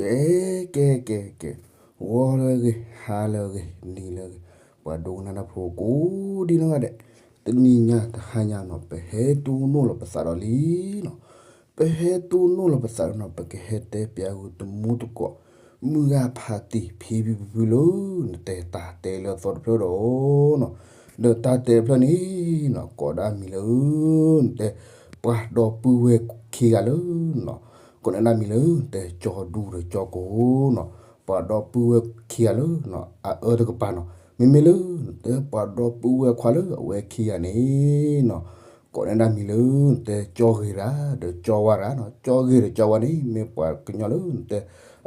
အဲ ကဲ ကဲ ကဲ, ဂီၤလၢအဂ့ၤ, ဟါလၢအဂ့ၤ, နံၤလၢအဂ့ၤ, ပှၤဒိကနၣ်တၢ်ဖိကိးဒ်နီၢ်ဂၤဒဲး, တနံၤညါတဟါညါနီၤ ပဟဲတူၢ်နီၣ်လီၤပသးဒီးလံနီၤ, ပဟဲတူၢ်နီၣ်လီၤပသးဒီးနီၤ ပကဟဲတဲပၠးဂုာ်တမူတကိး မုၢ်ဂၤဖးတံၢ် ဖံဖံဖုဖုလၢ နတဲတၢ်တဲလၢအသီတဖျၢၣ်ဒီးနီၤ, ဒီးတၢ်တဲတဖျၢၣ်န့ၣ်နီၤ ကိးဒၣ်မံၤလၢ နတဲ ပှၤဒီပုၢ်ဝဲၢ်ခံဂၤလၢနီၤ, ကိးန့ၢ်ဒၣ်မံၤလၢ နတဲကၠီဒူဒီးကၠီကိၤနီၤ, ပှၤဒီပုၢ်ဝဲၢ်ခံဂၤလၢနီၤ အအၢတကပၤနီၤ, မ့မ့ၢ်လၢ နတဲပှၤဒီပုၢ်ဝဲၢ်ခွါလၢအဝဲခံဂၤန့ၣ်နီၤ ကိးန့ၢ်ဒၣ်မံၤလၢ နတဲကၠီဂ့ၤတၢ် ဒီးကၠီဝါတၢ်နီၤ, ကၠီဂ့ၤဒီးကၠီဝါန့ၣ် မ့ၢ်ပှၤကညီလၢ နတဲ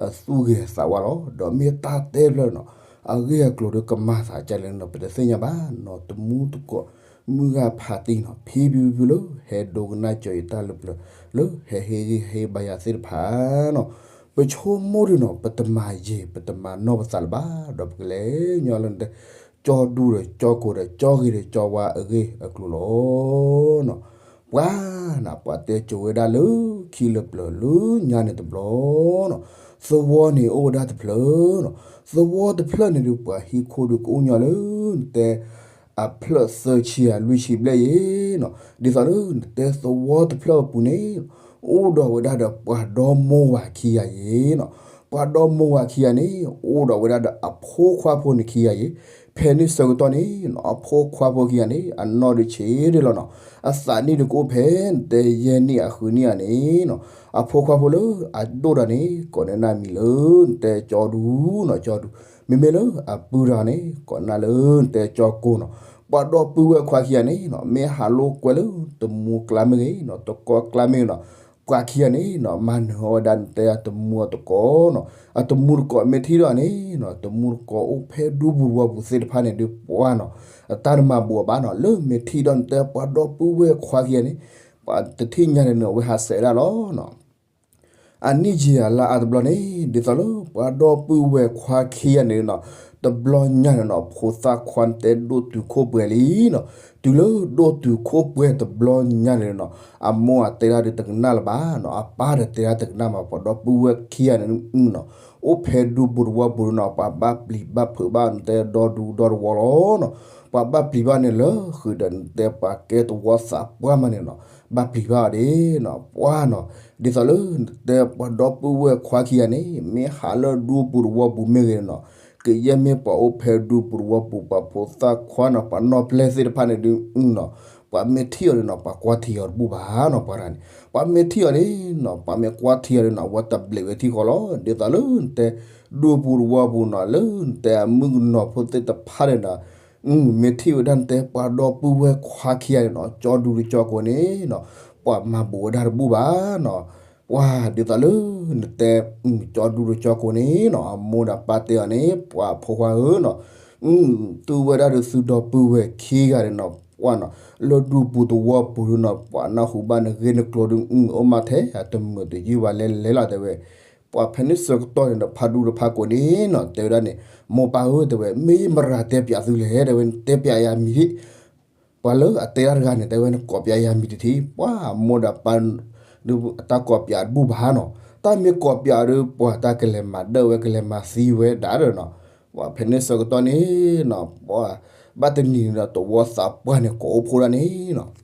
အသူၣ်ဂ့ၤသးဝါလီၤ, ဒီးမ့ၢ်တၢ်တဲတဖျၢၣ်နီၤ အဂ့ၢ်အကျိၤဒီးကမၤသးဒ်လဲၣ်နီၤ ပတသ့ၣ်ညါဘၣ်နီၤ, တမူတကိး မုၢ်ဂၤဖးတံၢ်နီၤ ဖံဖံဖုဖုလၢ ဟဲဒိကနၣ်ကၠီယတၢ်လၢပျၢၤ လၢဟဲဟ့ၣ်ဂံၢ်ဟ့ၣ်ဘါယၤသ့ၣ်တဖၣ်နီၤ, ပဆိကမိၣ်ဒုနီၤ ပတမၤယံာ် ပတမၤနီၢ်ပသးလၢၤဘၣ် ဒီးပကလဲၤညီလၢ နတဲ ကၠီဒူဒီးကၠီကိၤဒီး ကၠီဂ့ၤဒီးကၠီဝါအဂ့ၢ်အကျိၤလီၤနီၤ, ပှၤနီၤ ပှၤတဲကိၤဝဲဒၣ်လၢခံလၢပျၢၤလၢညါန့ၣ်တဘျီနီၤ, သဝီန့ၣ်အိၣ်ဝဲဒၣ်တဖျၢၣ်နီၤ, သဝီတဖျၢၣ်န့ၣ်ဒုး ပှၤဟံးခိၣ်ဒုးကအိၣ်ညီလၢ နတဲ အဖျၢၣ်သၢဆံယၤလွံၢ်ဆံဘျဲၣ်ယဲနီၤ, ဒ်သိးလၢ နတဲသဝီတဖျၢၣ်အပူၤန့ၣ် အိၣ်ဒီးဝဲဒၣ်ဒီးပှၤဒီမိၢ်ဝၤခံဂၤယဲနီၤ, ပှၤဒီမိၢ်ဝၤခံဂၤန့ၣ် အိၣ်ဒီးဝဲဒၣ်ဒီးအဖိခွါဖိန့ၣ်ခံဂၤယဲ, ဖဲန့ၣ်ဆၢကတီၢ်န့ၣ်နီၤ အဖိခွါဖိခံဂၤန့ၣ် အနီၢ်ဒုးဆံးဒၣ်လီၤနီၤ, အသးနံၣ်ဒုးကအိၣ်ဖဲ နတဲယဲၢ်နံၣ်အဃုနံၣ်ဧါန့ၣ်နီၤ, အဖိခွါဖိလၢအဒိၣ်တၢ်န့ၣ် ကိးန့ၢ်ဒၣ်မံၤလၢ နတဲကၠီဒူနီၤ ကၠီဒူ, မ့မ့ၢ်လၢအပုၢ်တၢ်န့ၣ် ကိးန့ၢ်လၢ နတဲကၠီကိၤနီၤ, ပှၤဒီပုၢ်ဝဲၢ်ခွါခံဂၤန့ၣ်နီၤ မ့ၢ်ဟးလိာ်ကွဲလၢ တမူကျါမ့ၢ်ဂ့ၤနီၤ တကီကျါမ့ၢ်ဂ့ၤနီၤ, ပှၤခံဂၤန့ၣ်နီၤ မၤနၢၤဝဲဒၣ်နတဲတမူအတကိးနီၤ, အတမူတကိးမ့ၢ်ထံၣ်ဒီးန့ၣ်နီၤ တမူတကိးအိၣ်ဖဲဒူပူၤတဝီပူၤသ့ၣ်တဖၣ်န့ၣ်ဒုးပှၤနီၤ, အတၢ်တမၤဘူးအီၤဘၣ်နီၤ, လၢမ့ၢ်ထံၣ်ဒီးနတဲပှၤဒီပုၢ်ဝဲၢ်ခွါခံဂၤန့ၣ် ပှၤတထံၣ်ညါန့ၣ်နီၤ အဝဲဟးဆှဲးဒၣ်လီၤနီၤ အနံၣ်ယံာ်အလါအါတဘျီန့ၣ် ဒ်သိးလၢပှၤဒီပုၢ်ဝဲၢ်ခွါခံဂၤန့ၣ်နီၤ, တဘျီညါန့ၣ်နီၤ ဖိသၣ်ခွါနတဲဒိၣ်တုၤခိၣ်ပှဲၤလံနီၤ, တုၤလၢဒိၣ်တုၤခိၣ်ပှဲၤတဘျီညါန့ၣ်နီၤ, အမိၢ်အတဲဒၣ်ဒုးတကနၣ်လၢၤဘၣ်နီၤ, အပၢ်ဒီးတဲဒၣ်တကနၣ်ဘၣ်, ပှၤဒီပုၢ်ဝဲၢ်ခံဂၤန့ၣ်နီၤ, အိၣ်ဖဲဒူပူၤတဝီပူၤန့ၣ်နီၤ ပှၤဘၣ်ပျံၤဘၣ်ဖုးဘၣ်နတဲဒီဒူဒီတဝီလီၤနီၤ, ပှၤဘၣ်ပျံၤဘၣ်န့ၣ်လၢဃုာ်ဒီးနတဲပှၤကဲတဝီသးပှၢ်မးန့ၣ်နီၤ, ဘၣ်ပျံၤဘၣ်အီၤဒၣ်နီၤ, ပှၤနီၤ, ဒ်သိးလၢနတဲပှၤဒီပုၢ်ဝဲၢ်ခွါခံဂၤန့ၣ် မ့ၢ်ဟးလၢဒူပူၤတဝီပူၤမ့ၢ်ဂ့ၤနီၤ, ကယဲၢ်မ့ၢ်ပှၤအိၣ်ဖဲဒူပူၤတဝီပူၤ ပှၤဖိသၣ်ခွါနီၤ ပှၤနီၢ်ပျဲၢ်သ့ၣ်တဖၣ်န့ၣ်ဒုးနီၤ, ပှၤမ့ၢ်ထံၣ်အီၤဒၣ်နီၤ ပှၤကွၢ်ထံအီၤတဘူၣ်ဘၣ်နီၤ, ပှၤတဂၤန့ၣ် ပှၤမ့ၢ်ထံၣ်အီၤဒၣ်နီၤ ပှၤမ့ၢ်ကွၢ်ထံအီၤဒၣ်နီၤ အဝဲတဘျဲးဝဲထံဃီလီၤ, ဒ်သိးလၢနတဲ ဒူပူၤတဝီပူၤနီၤ လၢနတဲအမုၣ်ကနီၤဖိသ့ၣ်တဖၣ်န့ၣ်နီၤ မ့ၢ်ထံၣ်ဝဲဒၣ်နတဲပှၤဒီပုၢ်ဝဲၢ်ခွါခံဂၤန့ၣ်နီၤ ကၠီဒူတကၠီကိၤန့ၣ်နီၤ ပှၤမၤဘူးဝဲဒၣ်တဘူၣ်ဘၣ်နီၤ, ပှၤဒ်သိးလၢနတဲ ကၠီဒူတကၠီကိၤန့ၣ်နီၤ အမိၢ်ဒီးပၢ်တဲအီၤန့ၣ် ပှၤဖိခွါဧၢနီၤ တူၢ်ဝဲဒၣ်ဒီးသုဒီပုၢ်ဝဲၢ်ခံဂၤန့ၣ်နီၤ ပှၤနီၤ လၢဒူပူၤတဝီပူၤဒုးနီၤ ပှၤနၢ်ဟူဘၣ်နဂ့ၢ်နကျိၤဒုး အိၣ်မးထဲအတမုာ်တယုၢ်ဘၣ်လဲၤလဲၤလီၤတဲဝဲ ပှၤဖဲန့ၣ်ဆၢကတီၢ်န့ၣ်ဒီး ဖးဒူတဖးကိးန့ၣ်နီၤ တဲဝဲဒၣ်န့ၣ် မိၢ်ပၢ်ဧၢ တဲဝဲ မ့ၢ်မရၤတဲပၠးသုလဲၣ် တဲဝဲ နတဲပၠးယၤမံၤဒ် ပှၤလၢအတဲတၢ်တဂၤန့ၣ် တဲဝဲ နကိးပၠးယၤမံၤတထံၣ် ပှၤမိၢ်ဒီးပၢ် ဒုးတၢ်ကိးပၠးတဘူၣ်ဘၣ်နီၤ တၢ်မ့ၢ်ကိးပၠးဒုး ပှၤတၢ်ကလဲၤမၤဒၢၣ်ဝဲ ကလဲၤမၤသံဝဲဒၣ်ဒီးနီၤ ပှၤဖဲန့ၣ်ဆၢကတီၢ်န့ၣ်နီၤ ပှၤဘၣ်တနံၤန့ၣ်ဒီး တဝီသးပှၢ်န့ၣ် ကိးအိၣ်ဖှိၣ်ဒၣ်န့ၣ်နီၤ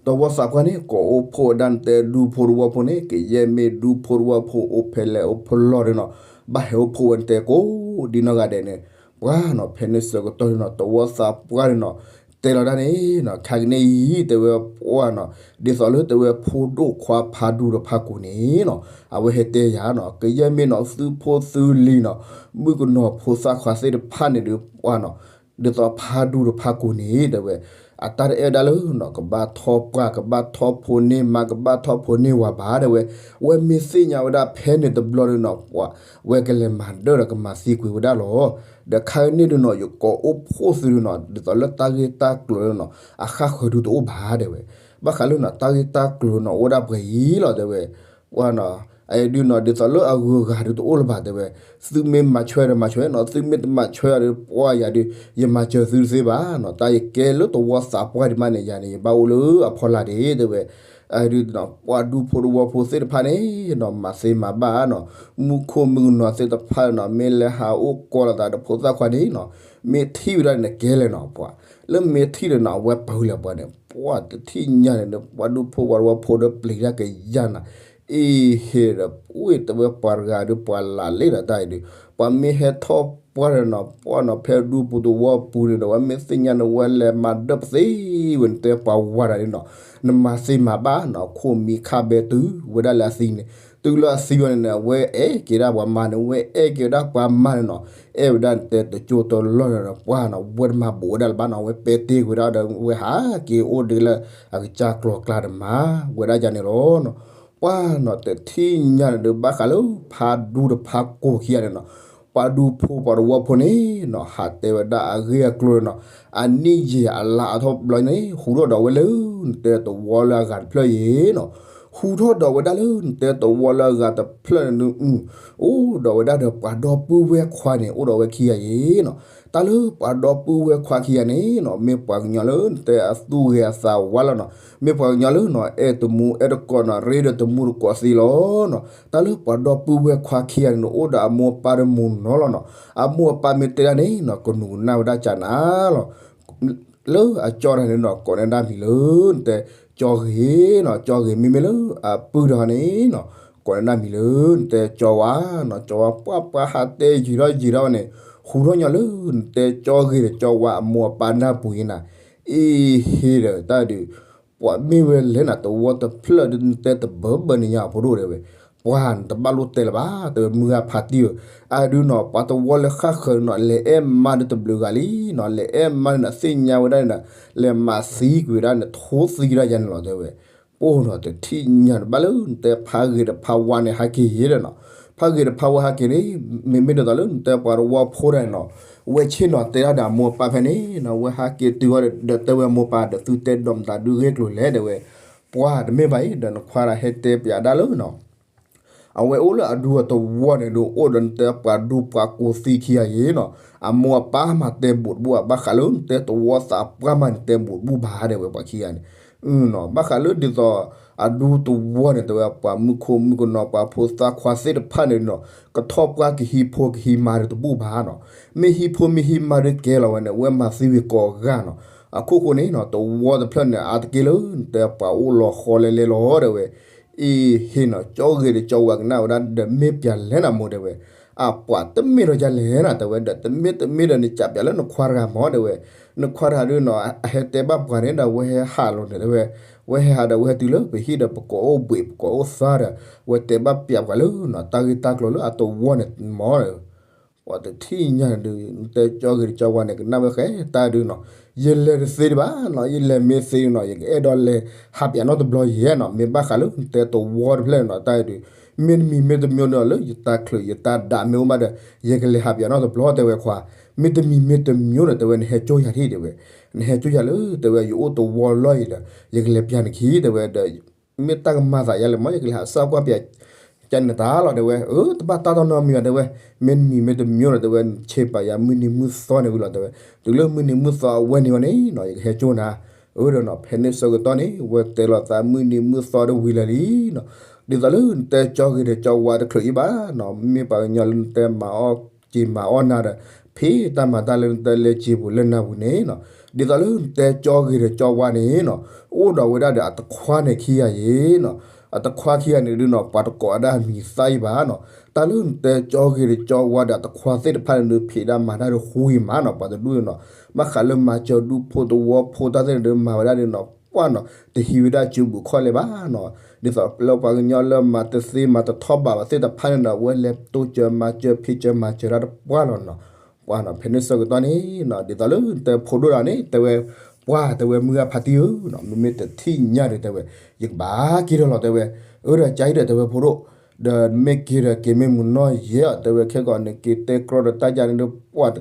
တဝီသးပှၢ်န့ၣ် ကိးအိၣ်ဖှိၣ်ဝဲဒၣ်နတဲဒူဖိတဝီဖိန့ၣ် ကယဲၢ်မ့ၢ်ဒူဖိတဝီဖိအိၣ်ဖဲလဲၣ်အိၣ်ဖဲလဲၣ်ဒီးနီၤ ဘၣ်ဟဲအိၣ်ဖှိၣ်ဝဲနတဲကိးဒ်နီၢ်ဂၤဒဲးန့ၣ် ပှၤနီၤ ဖဲန့ၣ်ဆၢကတီၢ်န့ၣ်နီၤ တဝီသးပှၢ်န့ၣ်နီၤ တဲလီၤဒၣ်န့ၣ်နီၤ ခါကန့ၣ်အံၤ တဲဝဲပှၤနီၤ ဒ်သိးလၢတဲဝဲဖိဒိၣ်ခွါဖးဒူတဖးကိးန့ၣ်နီၤ အဝဲဟဲတဲယၤနီၤ ကယဲၢ်မ့ၢ်နီၤ သုဖိသုလံၤနီၤ မုၣ်ကနီၤဖိသၣ်ခွါသ့ၣ်တဖၣ်န့ၣ်ဒုး ပှၤနီၤ ဒ်သိးဖးဒူတဖးကိးန့ၣ် တဲဝဲ အတၢ်တအဲၣ်ဝဲဒၣ်လၢနီၤ ကဘၣ်ထီၣ်ပှၢ် ကဘၣ်ထီၣ်ဖိန့ၢ်မါ ကဘၣ်ထီၣ်ဖိန့ၢ်ဝၤဘၣ် တဲဝဲ ဝဲမ့ၢ်သ့ၣ်ညါဝဲဒၣ်ဖဲန့ၣ်တဘျီဒီးနီၤ ပှၤဝဲကလဲၤမၤဒၢၣ်ဒီးကမၤသံကွံာ်ဝဲဒၣ်လီၤ ဒီးခါကန့ၣ်ဒုးနီၤ ယကိးအိၣ်ဖှိၣ်သုဒုးနီၤ ဒ်သိးလၢတၢ်ဂ့ၢ်တၢ်ကျိၤလၢနီၤ အဃၣ်ဃၢၤဒုးတအိၣ်ဘၣ် တဲဝဲ ဘၣ်ဃးလၢနီၤ တၢ်ဂ့ၢ်တၢ်ကျိၤနီၤ အိၣ်ဒၣ်ပှဲၤအံၤလီၤ တဲဝဲ ပှၤနီၤ အအံၤဒုးနီၤ ဒ်သိးလၢအဂုၤအဂၤဒုးတအိၣ်လၢၤဘၣ် တဲဝဲ သုမ့ၢ်မၤဆွဲဒီးမၤဆွဲနီၤ သုမ့ၢ်တမၤဆွဲအီၤဒီး ပှၤယၤဒုး ယမၤစၢၤသုတသ့ဘၣ်နီၤ တၢ်ယကဲလၢတဝီသးပှၢ်ဒံးမးန့ၣ် ယၤန့ၣ် ယဘၣ်အိၣ်လၢအဖီလာ်ဒံး တဲဝဲ အဒုး ပှၤဒူဖိတဝီဖိသ့ၣ်တဖၣ်န့ၣ်နီၤ မၤသ့မၤဘၣ်နီၤ, မူခိၣ်မုၣ်ကနီၤသ့ၣ်တဖၣ်နီၤ မ့ၢ်လဲၤဟးအိၣ်ကီးလိာ်သးဒီးဖိသၣ်ခွါန့ၣ်နီၤ, မ့ၢ်ထံၣ်ဝဲဒၣ်န့ၣ်ကဲလဲၣ်နီၤ ပှၤ လၢမ့ၢ်ထံၣ်ဒီးနီၤ အဝဲပၢၢ်လၢပှၤန့ၣ် ပှၤတထံၣ်ညါန့ၣ်ဒီး ပှၤဒူဖိပှၤတဝီဖိဒီးပျံၤတၢ်ကယၤနီၤ, အ့ဟ့ဒီး ဝ့ၢ်တဲဝဲပှၤတဂၤဒီးပှၤလၢ်လံဒီးတၢ်အံၤဒုး ပှၤမ့ၢ်ဟဲထီၣ်ပှၢ်ဒီးနီၤ ပှၢ်နီၤ ဖဲဒူပူၤတဝီပူၤန့ၣ်ဒီး ဝဲမ့ၢ်သ့ၣ်ညါန့ၣ် ဝဲလဲၤမၤဒၢပသ့ဝဲန့ၣ် တဲပှၤဝၤတဂၤန့ၣ်နီၤ, နမၤသ့မၤဘၣ်နီၤ ခိၣ်မံၤခါဘဲတုၤဝဲဒၣ်လၢအသံန့ၣ်, တုၤလၢအသံဝဲန့ၣ်န့ၣ် အဝဲအဲၣ်က့ၤဒၣ်ပှၤမါန့ၣ် ဝဲအဲၣ်က့ၤဒၣ်ပှၤမါန့ၣ်နီၤ, အဲၣ်ဝဲဒၣ်တဲတကၠိတလီၢ်န့ၣ်ဒီး ပှၢ်နီၤ ဝဲတမၤဘူးဝဲဒၣ်လၢၤဘၣ်နီၤ, ဝဲပဲာ်တ့ၢ်ကွံာ်ဒၣ်ဒီး ဝဲဟးက့ၤအိၣ်ဒံးလၢအကစၢ်ကျီၤကျါဒီးမၤဝဲဒၣ်ယၤန့ၣ်လီၤနီၤ. ပှၢ်နီၤ တထံၣ်ညါန့ၣ်ဒီး ဘၣ်ဃးလၢဖးဒူဒီးဖးကိာ်ခံဂၤန့ၣ်နီၤ, ပှၤဒူဖိပှၤတဝီဖိန့ၣ်နီၤ ဟးတဲဝဲဒၣ်အဂ့ၢ်အကျိၤန့ၣ်နီၤ, အနံၣ်ယံာ်အလါအထီၣ်ဘျီန့ၣ် ဟူးထီၣ်ဒီးဝဲလၢ နတဲတဝီလၢအဂၤတဖျၢၣ်ယံၤနီၤ, ဟူးထီၣ်ဒီးဝဲဒၣ်လၢ နတဲတဝီလၢအဂၤတဖျၢၣ်န့ၣ် အိၣ်ဒီးဝဲဒၣ်ဒီးပှၤဒီပုၢ်ဝဲၢ်ခွါန့ၣ် အိၣ်ဒီးဝဲခံဂၤယံၤနီၤ, တၢ်လၢပှၤဒီပုၢ်ဝဲၢ်ခွါခံဂၤန့ၣ်နီၤ မ့ၢ်ပှၤကညီလၢနတဲအသူၣ်ဂ့ၤအသးဝါလီၤနီၤ, မ့ၢ်ပှၤကညီလၢနီၤ အဲၣ်တမူအဲၣ်တကိးနီၤ ရ့ဒီးတမူတကိးသ့လီၤနီၤ, တၢ်လၢပှၤဒီပုၢ်ဝဲၢ်ခွါခံဂၤန့ၣ် အိၣ်ဒီးအမိၢ်အပၢ်ဒီးမုၢ်နီၤလီၤနီၤ, အမိၢ်အပၢ်မ့ၢ်တဲဒၣ်န့ၣ်နီၤ ကနူၤကနၣ်ဝဲဒၣ်ကနၤလီၤ လၢအကၠီတၢ်န့ၣ်နီၤ ကိးန့ၢ်ဒၣ်မံၤလၢ နတဲကၠီဂ့ၤနီၤ, ကၠီဂ့ၤမ့မ့ၢ်လၢအပုၢ်တဂၤန့ၣ်နီၤ ကိးန့ၢ်ဒၣ်မံၤလၢ နတဲကၠီဝါနီၤ, ကၠီဝါ ပှၢ်ပှၢ်ဟးတဲယံာ်ထီၣ်ယံာ်ထီၣ်ဝဲန့ၣ် ဟူးထီၣ်ညီလၢ နတဲကၠီဂ့ၤဒီးကၠီဝါအမိၢ်အပၢ်နၢ်ပူၤအံၤနၤ, အ့ဟ့ဒီးတၢ်ဒုး ပှၤမ့ၢ်ဝဲလဲၣ်နၤ တဝီတဖျၢၣ်ဒုး နတဲတဘၢဘၢန့ၣ်ညါအဖိဒိၣ်တဲဝဲ, ပှၢ်နတဘၣ်လိၣ်တဲလၢၤဘၣ် တဲဝဲ မုၢ်ဂၤဖးတံၢ်ဧၢ, အဒုးနီၤ ပှၤတဝီလၢဃၣ်ဃၢၤန့ၣ်နီၤ လဲၤအဲၣ်မါဒုးတဘျုးဂၤလံနီၤ, လဲၤအဲၣ်မါန့ၣ်နီၤ သ့ၣ်ညါဝဲဒၣ်န့ၣ်နီၤ လဲၤမၤသံကွံာ်ဝဲဒၣ်န့ၣ် ထိသံကဒါယၤန့ၣ်လီၤတဲဝဲ, ပအိၣ်နီၤ တထံၣ်ညါန့ၣ် ဘၣ်လၢနတဲဖးဂ့ၤဒီးဖးဝါန့ၣ် ဟးက့ၤယဲဒီးနီၤ, ဖးဂ့ၤဒီးဖးဝါဟးက့ၤန့ၣ် မ့မ့ၢ်ဒ်သိးလၢနတဲပှၤတဝီဖိဒၣ်န့ၣ်နီၤ, ဝဲဆ့ၣ်နီၤတဲဒၣ်ဒီးအမိၢ်အပၢ်ဖဲန့ၣ်နီၤ, ဝဲဟးက့ၤတုၤဃီဒီး ဒီးတဲဝဲအမိၢ်ပၢ်ဒီး သုတဲဒိးမတၤဒုးဂ့ၢ်ကျိၤလဲၣ်တဲဝဲ, ပှၢ်တမ့ၢ်ဘၣ်အံၤ ဒီးနခွါတဂၤဟဲတဲပၠးဒၣ်လၢနီၤ အဝဲအိၣ်လၢအဒူအတဝီန့ၣ်ဒီး အိၣ်ဒီးနတဲပှၤဒူပှၤကိးသံခံဂၤအံၤနီၤ, အမိၢ်အပၢ်မၤတဲဘူးတဘူၣ်ဘၣ်, ဘၣ်ဃးလၢနတဲတဝီသးပှၢ်မးန့ၣ် တဲဘူးတဘူၣ်ဘၣ်တဲဝဲပှၤခံဂၤန့ၣ်, ဘၣ်ဃးလၢဒ်သိး အဒူတဝီန့ၣ် တဲဝဲပှၤမုၢ်ခိၣ်မုၢ်ကနီၤ ပှၤဖိသၣ်ခွါသ့ၣ်တဖၣ်န့ၣ်နီၤ ကထီၣ်ပှၢ်ကဟံးဖိကဟံးမါဒီးတဘူၣ်ဘၣ်နီၤ, မ့ၢ်ဟံးဖိမ့ၢ်ဟံးမါဒီးကဲလီၤဝဲန့ၣ် ဝဲမၤသံဝံၤကိးဂၤနီၤ, အခိၣ်ဃိန့ၣ်နီၤ တဝီတဖျၢၣ်န့ၣ် အါတက့ၢ်လၢနတဲပှၤအိၣ်လီၤဃီလဲလဲလီၤတဲဝဲ အ့ဟ့နီၤ ကၠီဂ့ၤဒီးကၠီဝါကနၣ်ဝဲဒၣ်ဒီး မ့ၢ်ပၠးလဲၣ်နၤမိၢ်တဲဝဲ, အပှၤတမ့ၢ်ဒီးယၤလဲၣ်နၤတဲဝဲဒီး တမ့ၢ်တမ့ၢ်ဒီးနကးပၠးလၢနခွါတဂၤမးတဲဝဲ, နခွါတဂၤဒုးနီၤ အဟဲတဲဘၣ်ပှၤန့ၣ်ဒီး အဝဲဟဲဟးလီၤန့ၣ်တဲဝဲ, ဝဲဟဲဟးဒီးဝဲဟဲတုၤလၢပဟံၣ်ဒီး ပကိးအိၣ်ဘှံးပကိးအိၣ်သါဒီး ဝဲတဲဘၣ်ပၠးပှၤလၢနီၤ တၢ်ဂ့ၢ်တၢ်ကျိၤလၢအတဝီန့ၣ်မး ပှၤတထံၣ်ညါန့ၣ်ဒုး နတဲကၠီဂ့ၤဒီးကၠီဝါန့ၣ် ကနၣ်ဝဲဃဲတၢ်ဒုးနီၤ, ယလဲၤတသ့ဒံးဘၣ်နီၤ, ယလဲၤမ့ၢ်သ့နီၤ ယကအဲၣ်ဒိးလဲၤဟးပၠးနီတဘျီယဲနီၤ, မ့ၢ်ဘၣ်ဃးလၢနတဲတဝီတဖျၢၣ်နီၤ တၢ်ဒုး မ့တမံၤမ့တမံၤဒီးလၢယတၢ်ချုးယတၢ်ဒးမ့ၢ်အိၣ်ဘၣ်ဒီး ယကလဲၤဟးပၠးနီတဘျီတဲဝဲခွါ, မ့တမံၤမ့တမံၤဒီးတဲဝဲ နဟဲကၠိယၤထံၣ်တဲဝဲ, နဟဲကၠိယၤလၢတဲဝဲ ယအိၣ်တဝီလီၢ်အံၤဒီး ယကလဲၤပၠးနခံတဲဝဲဒီး မ့ၢ်တၢ်ကမၤသးယါလဲၣ်မး ယကလဲၤဟးစၢ်ကွၢ်ပၠး ကန့ၣ်တၢ်လီၤတဲဝဲ, အၢ တဘၣ်တၢ်တီနီတမံၤဘၣ်တဲဝဲ, မ့တမံၤမ့တမံၤဒီးတဲဝဲ နဆဲးပာ်ယၤမုၢ်နံၤမုၢ်သီန့ၣ်ဝံၤလီၤတဲဝဲ, တုၤလၢမုၢ်နံၤမုၢ်သီအဝဲန့ၣ်ဝဲန့ၣ်နီၤ ယကဟဲကၠိနၤ, အၢဒီးနီၤ ဖဲန့ၣ်ဆၢကတီၢ်န့ၣ် ဝဲတဲလီၤသးမုၢ်နံၤမုၢ်သီတဝံၤလၢာ်လံနီၤ, ဒ်သိးလၢနတဲကၠီဂ့ၤဒီးကၠီဝါတချုးအံၤဘၣ်နီၤ မ့ၢ်ပှၤကညီလၢနတဲမၤအီၣ်က့ၤမၤအီၣ်နၤဒီး ဖံးတၢ်မၤတၢ်လၢနတဲလဲၤက့ၤပူၤလၢနၢ်ပူၤန့ၣ်နီၤ, ဒ်သိးလၢနတဲကၠီဂ့ၤဒီးကၠီဝါန့ၣ်နီၤ အိၣ်ဒီးဝဲဒၣ်ဒီးအတခွါန့ၣ်ခံဂၤယ့ၤနီၤ, အတခွါခံဂၤန့ၣ်ဒုးနီၤ ပှၤတကိးဝဲဒၣ်အမံၤသၣ်အံၤဘၣ်နီၤ, တၢ်လၢနတဲကၠီဂ့ၤဒီးကၠီဝါဒီးအတခွါသ့ၣ်တဖၣ်န့ၣ်ဒုး ဖံးဒၣ်မၤတၢ်ဒီးဃူအံၤမးနီၤ ပှၤတဒူၣ်န့ၣ်နီၤ, ဘၣ်ဃးလၢမၤစၢၤဒူဖိသဝီဖိတၢ်သ့ၣ်န့ၣ်ဒုး မၤဝဲဒၣ်ဒုးနီၤ ပှၢ်နီၤ တဟံးဝဲဒၣ်စုဘူးခီၣ်လဲၣ်ဘၣ်နီၤ, ဒ်သိးလၢပှၤကညီလၢမၤတသ့မၤတထီၣ်ဘးဘၣ်သ့ၣ်တဖၣ်န့ၣ်နီၤ ဝဲလဲၤတိစၢၤမၤစၢၤဖံးစၢၤမၤစၢၤတၢ်တပှၢ်လီၤနီၤ, ပှၢ်နီၤ ဖဲန့ၣ်ဆၢကတီၢ်န့ၣ်နီၤ ဒ်သိးလၢနတဲဖိဒိၣ်တဂၤန့ၣ် တဲဝဲ ပှၢ်တဲဝဲမုၢ်ဂၤဖးတံၢ်ဧၢနီၤ မ့မ့ၢ်တထံၣ်ညါဒီးတဲဝဲ ယကဘၣ်က့ၤဒီးလီၤတဲဝဲ, အၢဒီးကါအံၤဒီးတဲဝဲဖိဒိၣ်, ဒီးမ့ၢ်က့ၤဒီးက့ၤမ့ၢ်မုၢ်နီၢ်ယဲၢ်အီၤတဲဝဲ ခဲကီးနက့ၤတဲကြီဒီးတၢ်ယါန့ၣ်ဒီး ပှၢ်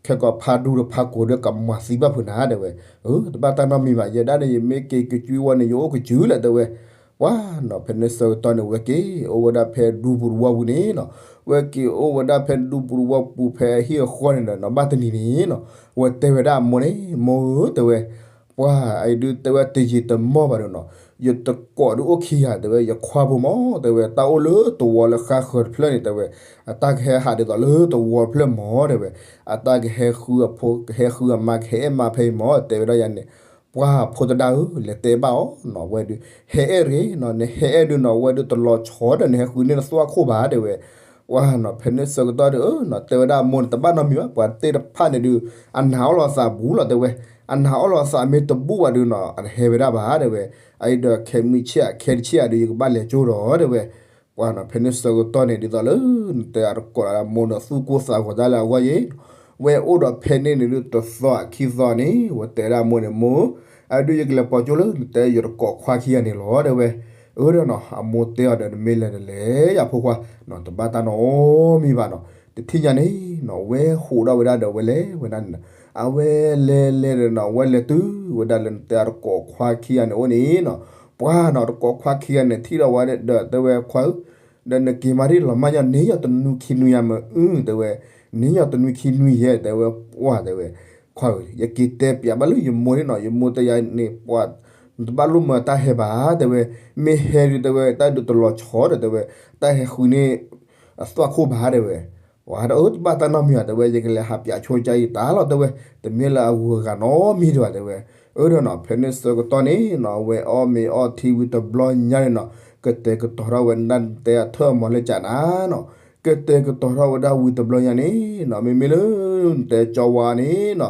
ခဲကီးဖးဒူဒီးဖးကိာ်ဒီးကမၤသံဘၣ်ဖုးနၤတဲဝဲ, အၢ တဘၣ်တၢ်နီတမံၤဘၣ် ယဲဒၣ်န့ၣ် ယမ့ၢ်က့ၤကစုဝဲန့ၣ် ယအိၣ်ကစုလဲၣ်တဲဝဲ, ပှၢ်နီၤ ဖဲန့ၣ်ဆၢကတီၢ်န့ၣ် ဝဲက့ၤအိၣ်ဝဲဒၣ်ဖဲဒူပူၤတဝီပူၤန့ၣ်နီၤ, ဝဲက့ၤအိၣ်ဝဲဒၣ်ဖဲဒူပူၤတဝီပူၤဖဲအဟံၣ်အဃီန့ၣ်ဒီးနီၤ ဘၣ်တနံၤန့ၣ်နီၤ ဝဲတဲဝဲဒၣ်အမိၢ်န့ၣ် မိၢ်ဧၢတဲဝဲ, ပှၤအံၤဒုးတဲဝဲတယံာ်တမီၢ်ဘၣ်ဒုးနီၤ, ယတကိးဒုးအိၣ်ခံဂၤတဲဝဲ ယခွါဖိမး တဲဝဲ တၢ်အိၣ်လၢတဝီလၢဃါဃၢၤတဖျၢၣ်န့ၣ် တဲဝဲ အတၢ်ကဟဲဟးဒ်သိးလၢတဝီတဖျၢၣ်မး တဲဝဲ အတၢ်ကဟဲဃုအဖိ ကဟဲဃုအမါ ကဟဲအဲၣ်မါဖဲအံၤမး တဲဝဲဒၣ်ယၤန့ၣ်, ပှၤဖိသဒါဧၢ လဲၤတဲဘၣ်အီၤနီၤ ဝဲဒုး ဟဲအဲၣ်ရ့ၣ်နီၤ နဟဲအဲၣ်ဒုးနီၤ ဝဲဒုးတလီၤဆီဒီးနဟဲဃုန့ၢ်နသွၣ်ခိၣ်ဘၣ် တဲဝဲ ပှၤနီၤ ဖဲန့ၣ်ဆၢကတီၢ်ဒုးနီၤ တဲဝဲဒၣ်အမိၢ်န့ၣ် တဘၣ်နီတမံၤဘၣ် ပှၤသ့ၣ်တဖၣ်န့ၣ်ဒုး အနာ်အီၣ်လီၤအသးဘူးလီၤ တဲဝဲ, အနာ်အီၣ်လီၤအသးမ့ၢ်တဘူးဘၣ်ဒုးနီၤ အတဟဲဝဲဒၣ်ဘၣ် တဲဝဲ, အအံၤဒီးခဲမုၢ်ဆ့ၣ် ခဲတဆ့ၣ်ဧါဒုး ယကဘၣ်လဲၤကၠိဒီး တဲဝဲ, ပှၤနီၤ ဖဲန့ၣ်ဆၢကတီၢ်န့ၣ် ဒ်သိးလၢ နတဲအတကိးလၢအမိၢ်န့ၣ် သူၣ်ကိၢ်သးဂီၤဒၣ်လၢအဂီၢ်ယဲ ဝဲအိၣ်ဒီးဖဲန့ၣ်န့ၣ်ဒုး တသီခံသီန့ၣ် ဝဲတဲဒၣ်အမိၢ်န့ၣ် မိၢ်, အဒုးယကလဲၤပိာ်ကၠိလၢ နတဲယတကိးခွါခံဂၤန့ၣ်လီၤ တဲဝဲ, အၢဒီးနီၤ အမိၢ်တဲအီၤဒီး နမ့ၢ်လဲၤတလဲၤယၤဖိခွါ, တဘၣ်တၢ်နီတမံၤဘၣ်နီၤ, တထံၣ်ညါန့ၣ်နီၤ ဝဲဟးထီၣ်ဝဲဒၣ်ဒီးဝဲလဲၤဝဲဒၣ်န့ၣ်, အဝဲလဲၤလဲၤဒီးနီၤ ဝဲလဲၤတုၤဝဲဒၣ်လၢနတဲအတကိးခွါခံဂၤန့ၣ်အိၣ်န့ၣ်နီၤ, ပှၤနီၤ တကိးခွါခံဂၤန့ၣ် ထံၣ်ဒီးဝဲဒီး တဲဝဲခွါဧၢ ဒီးနက့ၤမၤရံလီၤမၢ်ညီန့ၣ် ယီၤတနွံခံနွံယၤမ့ၢ်အု တဲဝဲ, န့ၣ်ယီၤတနွံခံနွံယဲ တဲဝဲ, ပှၤတဲဝဲ, ခွါဧၢ ယက့ၤတဲပျးဘၣ်လၢယမိၢ်န့ၣ်နီၤ ယမိၢ်တဲယၤန့ၣ် ပှၤ, နတဘၣ်လိၣ်မၢအတၢ်ဟဲဘၣ် တဲဝဲ, မ့ၢ်ဟဲဒုးတဲဝဲ တၢ်ဒုးတလီၤဆီဒီးတဲဝဲ, တၢ်ဟဲဃုန့ၢ်, အသွၣ်ခိၣ်ဘၣ်တဲဝဲ, ပှၤဒီးအၢ တဘၣ်တၢ်နီတမံၤဘၣ် တဲဝဲ ယကလဲၤဟးပျးဆိကါအံၤတၢ်လီၤ တဲဝဲ, တမ့ၢ်လၢအဂုၤအဂၤနီတမံၤဘၣ် တဲဝဲ, အၢဒီးနီၤ ဖဲန့ၣ်ဆၢကတီၢ်န့ၣ်နီၤ အဝဲအီၣ်မ့ၤအီထံဝံၤတဘျီညါန့ၣ်နီၤ ကတဲာ်ကတီၤထီၣ်ဝဲဒၣ်တဲအထၢၣ်အမီၤလၢကၠးနၤနီၤ, ကတဲာ်ကတီၤထီၣ်ဝဲဒၣ်ဝံၤတဘျီညါန့ၣ်နီၤ မ့မ့ၢ်လၢ တဲကၠီဝါန့ၣ်နီၤ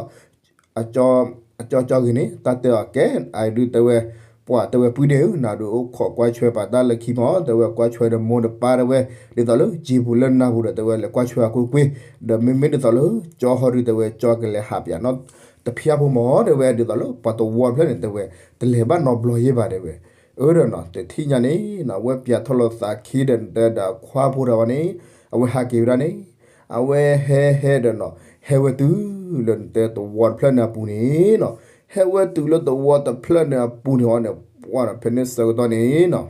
အကၠီကၠီဂ့ၤန့ၣ် တၢ်တဲအီၤကဲ အဒုးတဲဝဲ, ပှၤတဲဝဲပုၢ်ဒ့ဧၢ နဒုးအိၣ်ခိးကွၢ်ဆွဲပာ်တၢ်လၢခံမီၤ တဲဝဲကွၢ်ဆွဲဒီးမိၢ်ဒီးပၢ်တဲဝဲ, ဒ်သိးလၢကၠံပူၤလၢနၢ်ပူၤဒီးတဲဝဲ လဲၤကွၢ်ဆွဲအကွ့ၢ်ကွ့ၢ်, ဒီးမ့မ့ၢ်ဒ်သိးလၢကၠီဟီဒုးတဲဝဲ ကၠီကလဲၤဟးပျးနီတဖျၢၣ်ဖိမီၤ တဲဝဲ ဒ်သိးလၢပှၤတဝီတဖျၢၣ်န့ၣ်တဲဝဲ, တလဲၤဘၣ်နီတဘျီယဲၢ်ဘၣ်တဲဝဲ, အၢဒီးနီၤ တထံၣ်ညါန့ၣ်နီၤ အဝဲပျးထီၣ်လီၤသးခံဒီးနတဲဒီးခွါဖိဒီးဝဲန့ၣ်, အဝဲဟးက့ၤဝဲဒၣ်န့ၣ် အဝဲဟဲဟဲဒီးနီၤ ဟဲဝဲတုၤလၢနတဲတဝီတဖျၢၣ်န့ၣ်အပူၤန့ၣ်နီၤ, ဟဲဝဲတုၤလၢတဝီတဖျၢၣ်န့ၣ်အပူၤန့ၣ်အီၤန့ၣ် ပှၤနီၤ ဖဲန့ၣ်ဆၢကတီၢ်န့ၣ်နီၤ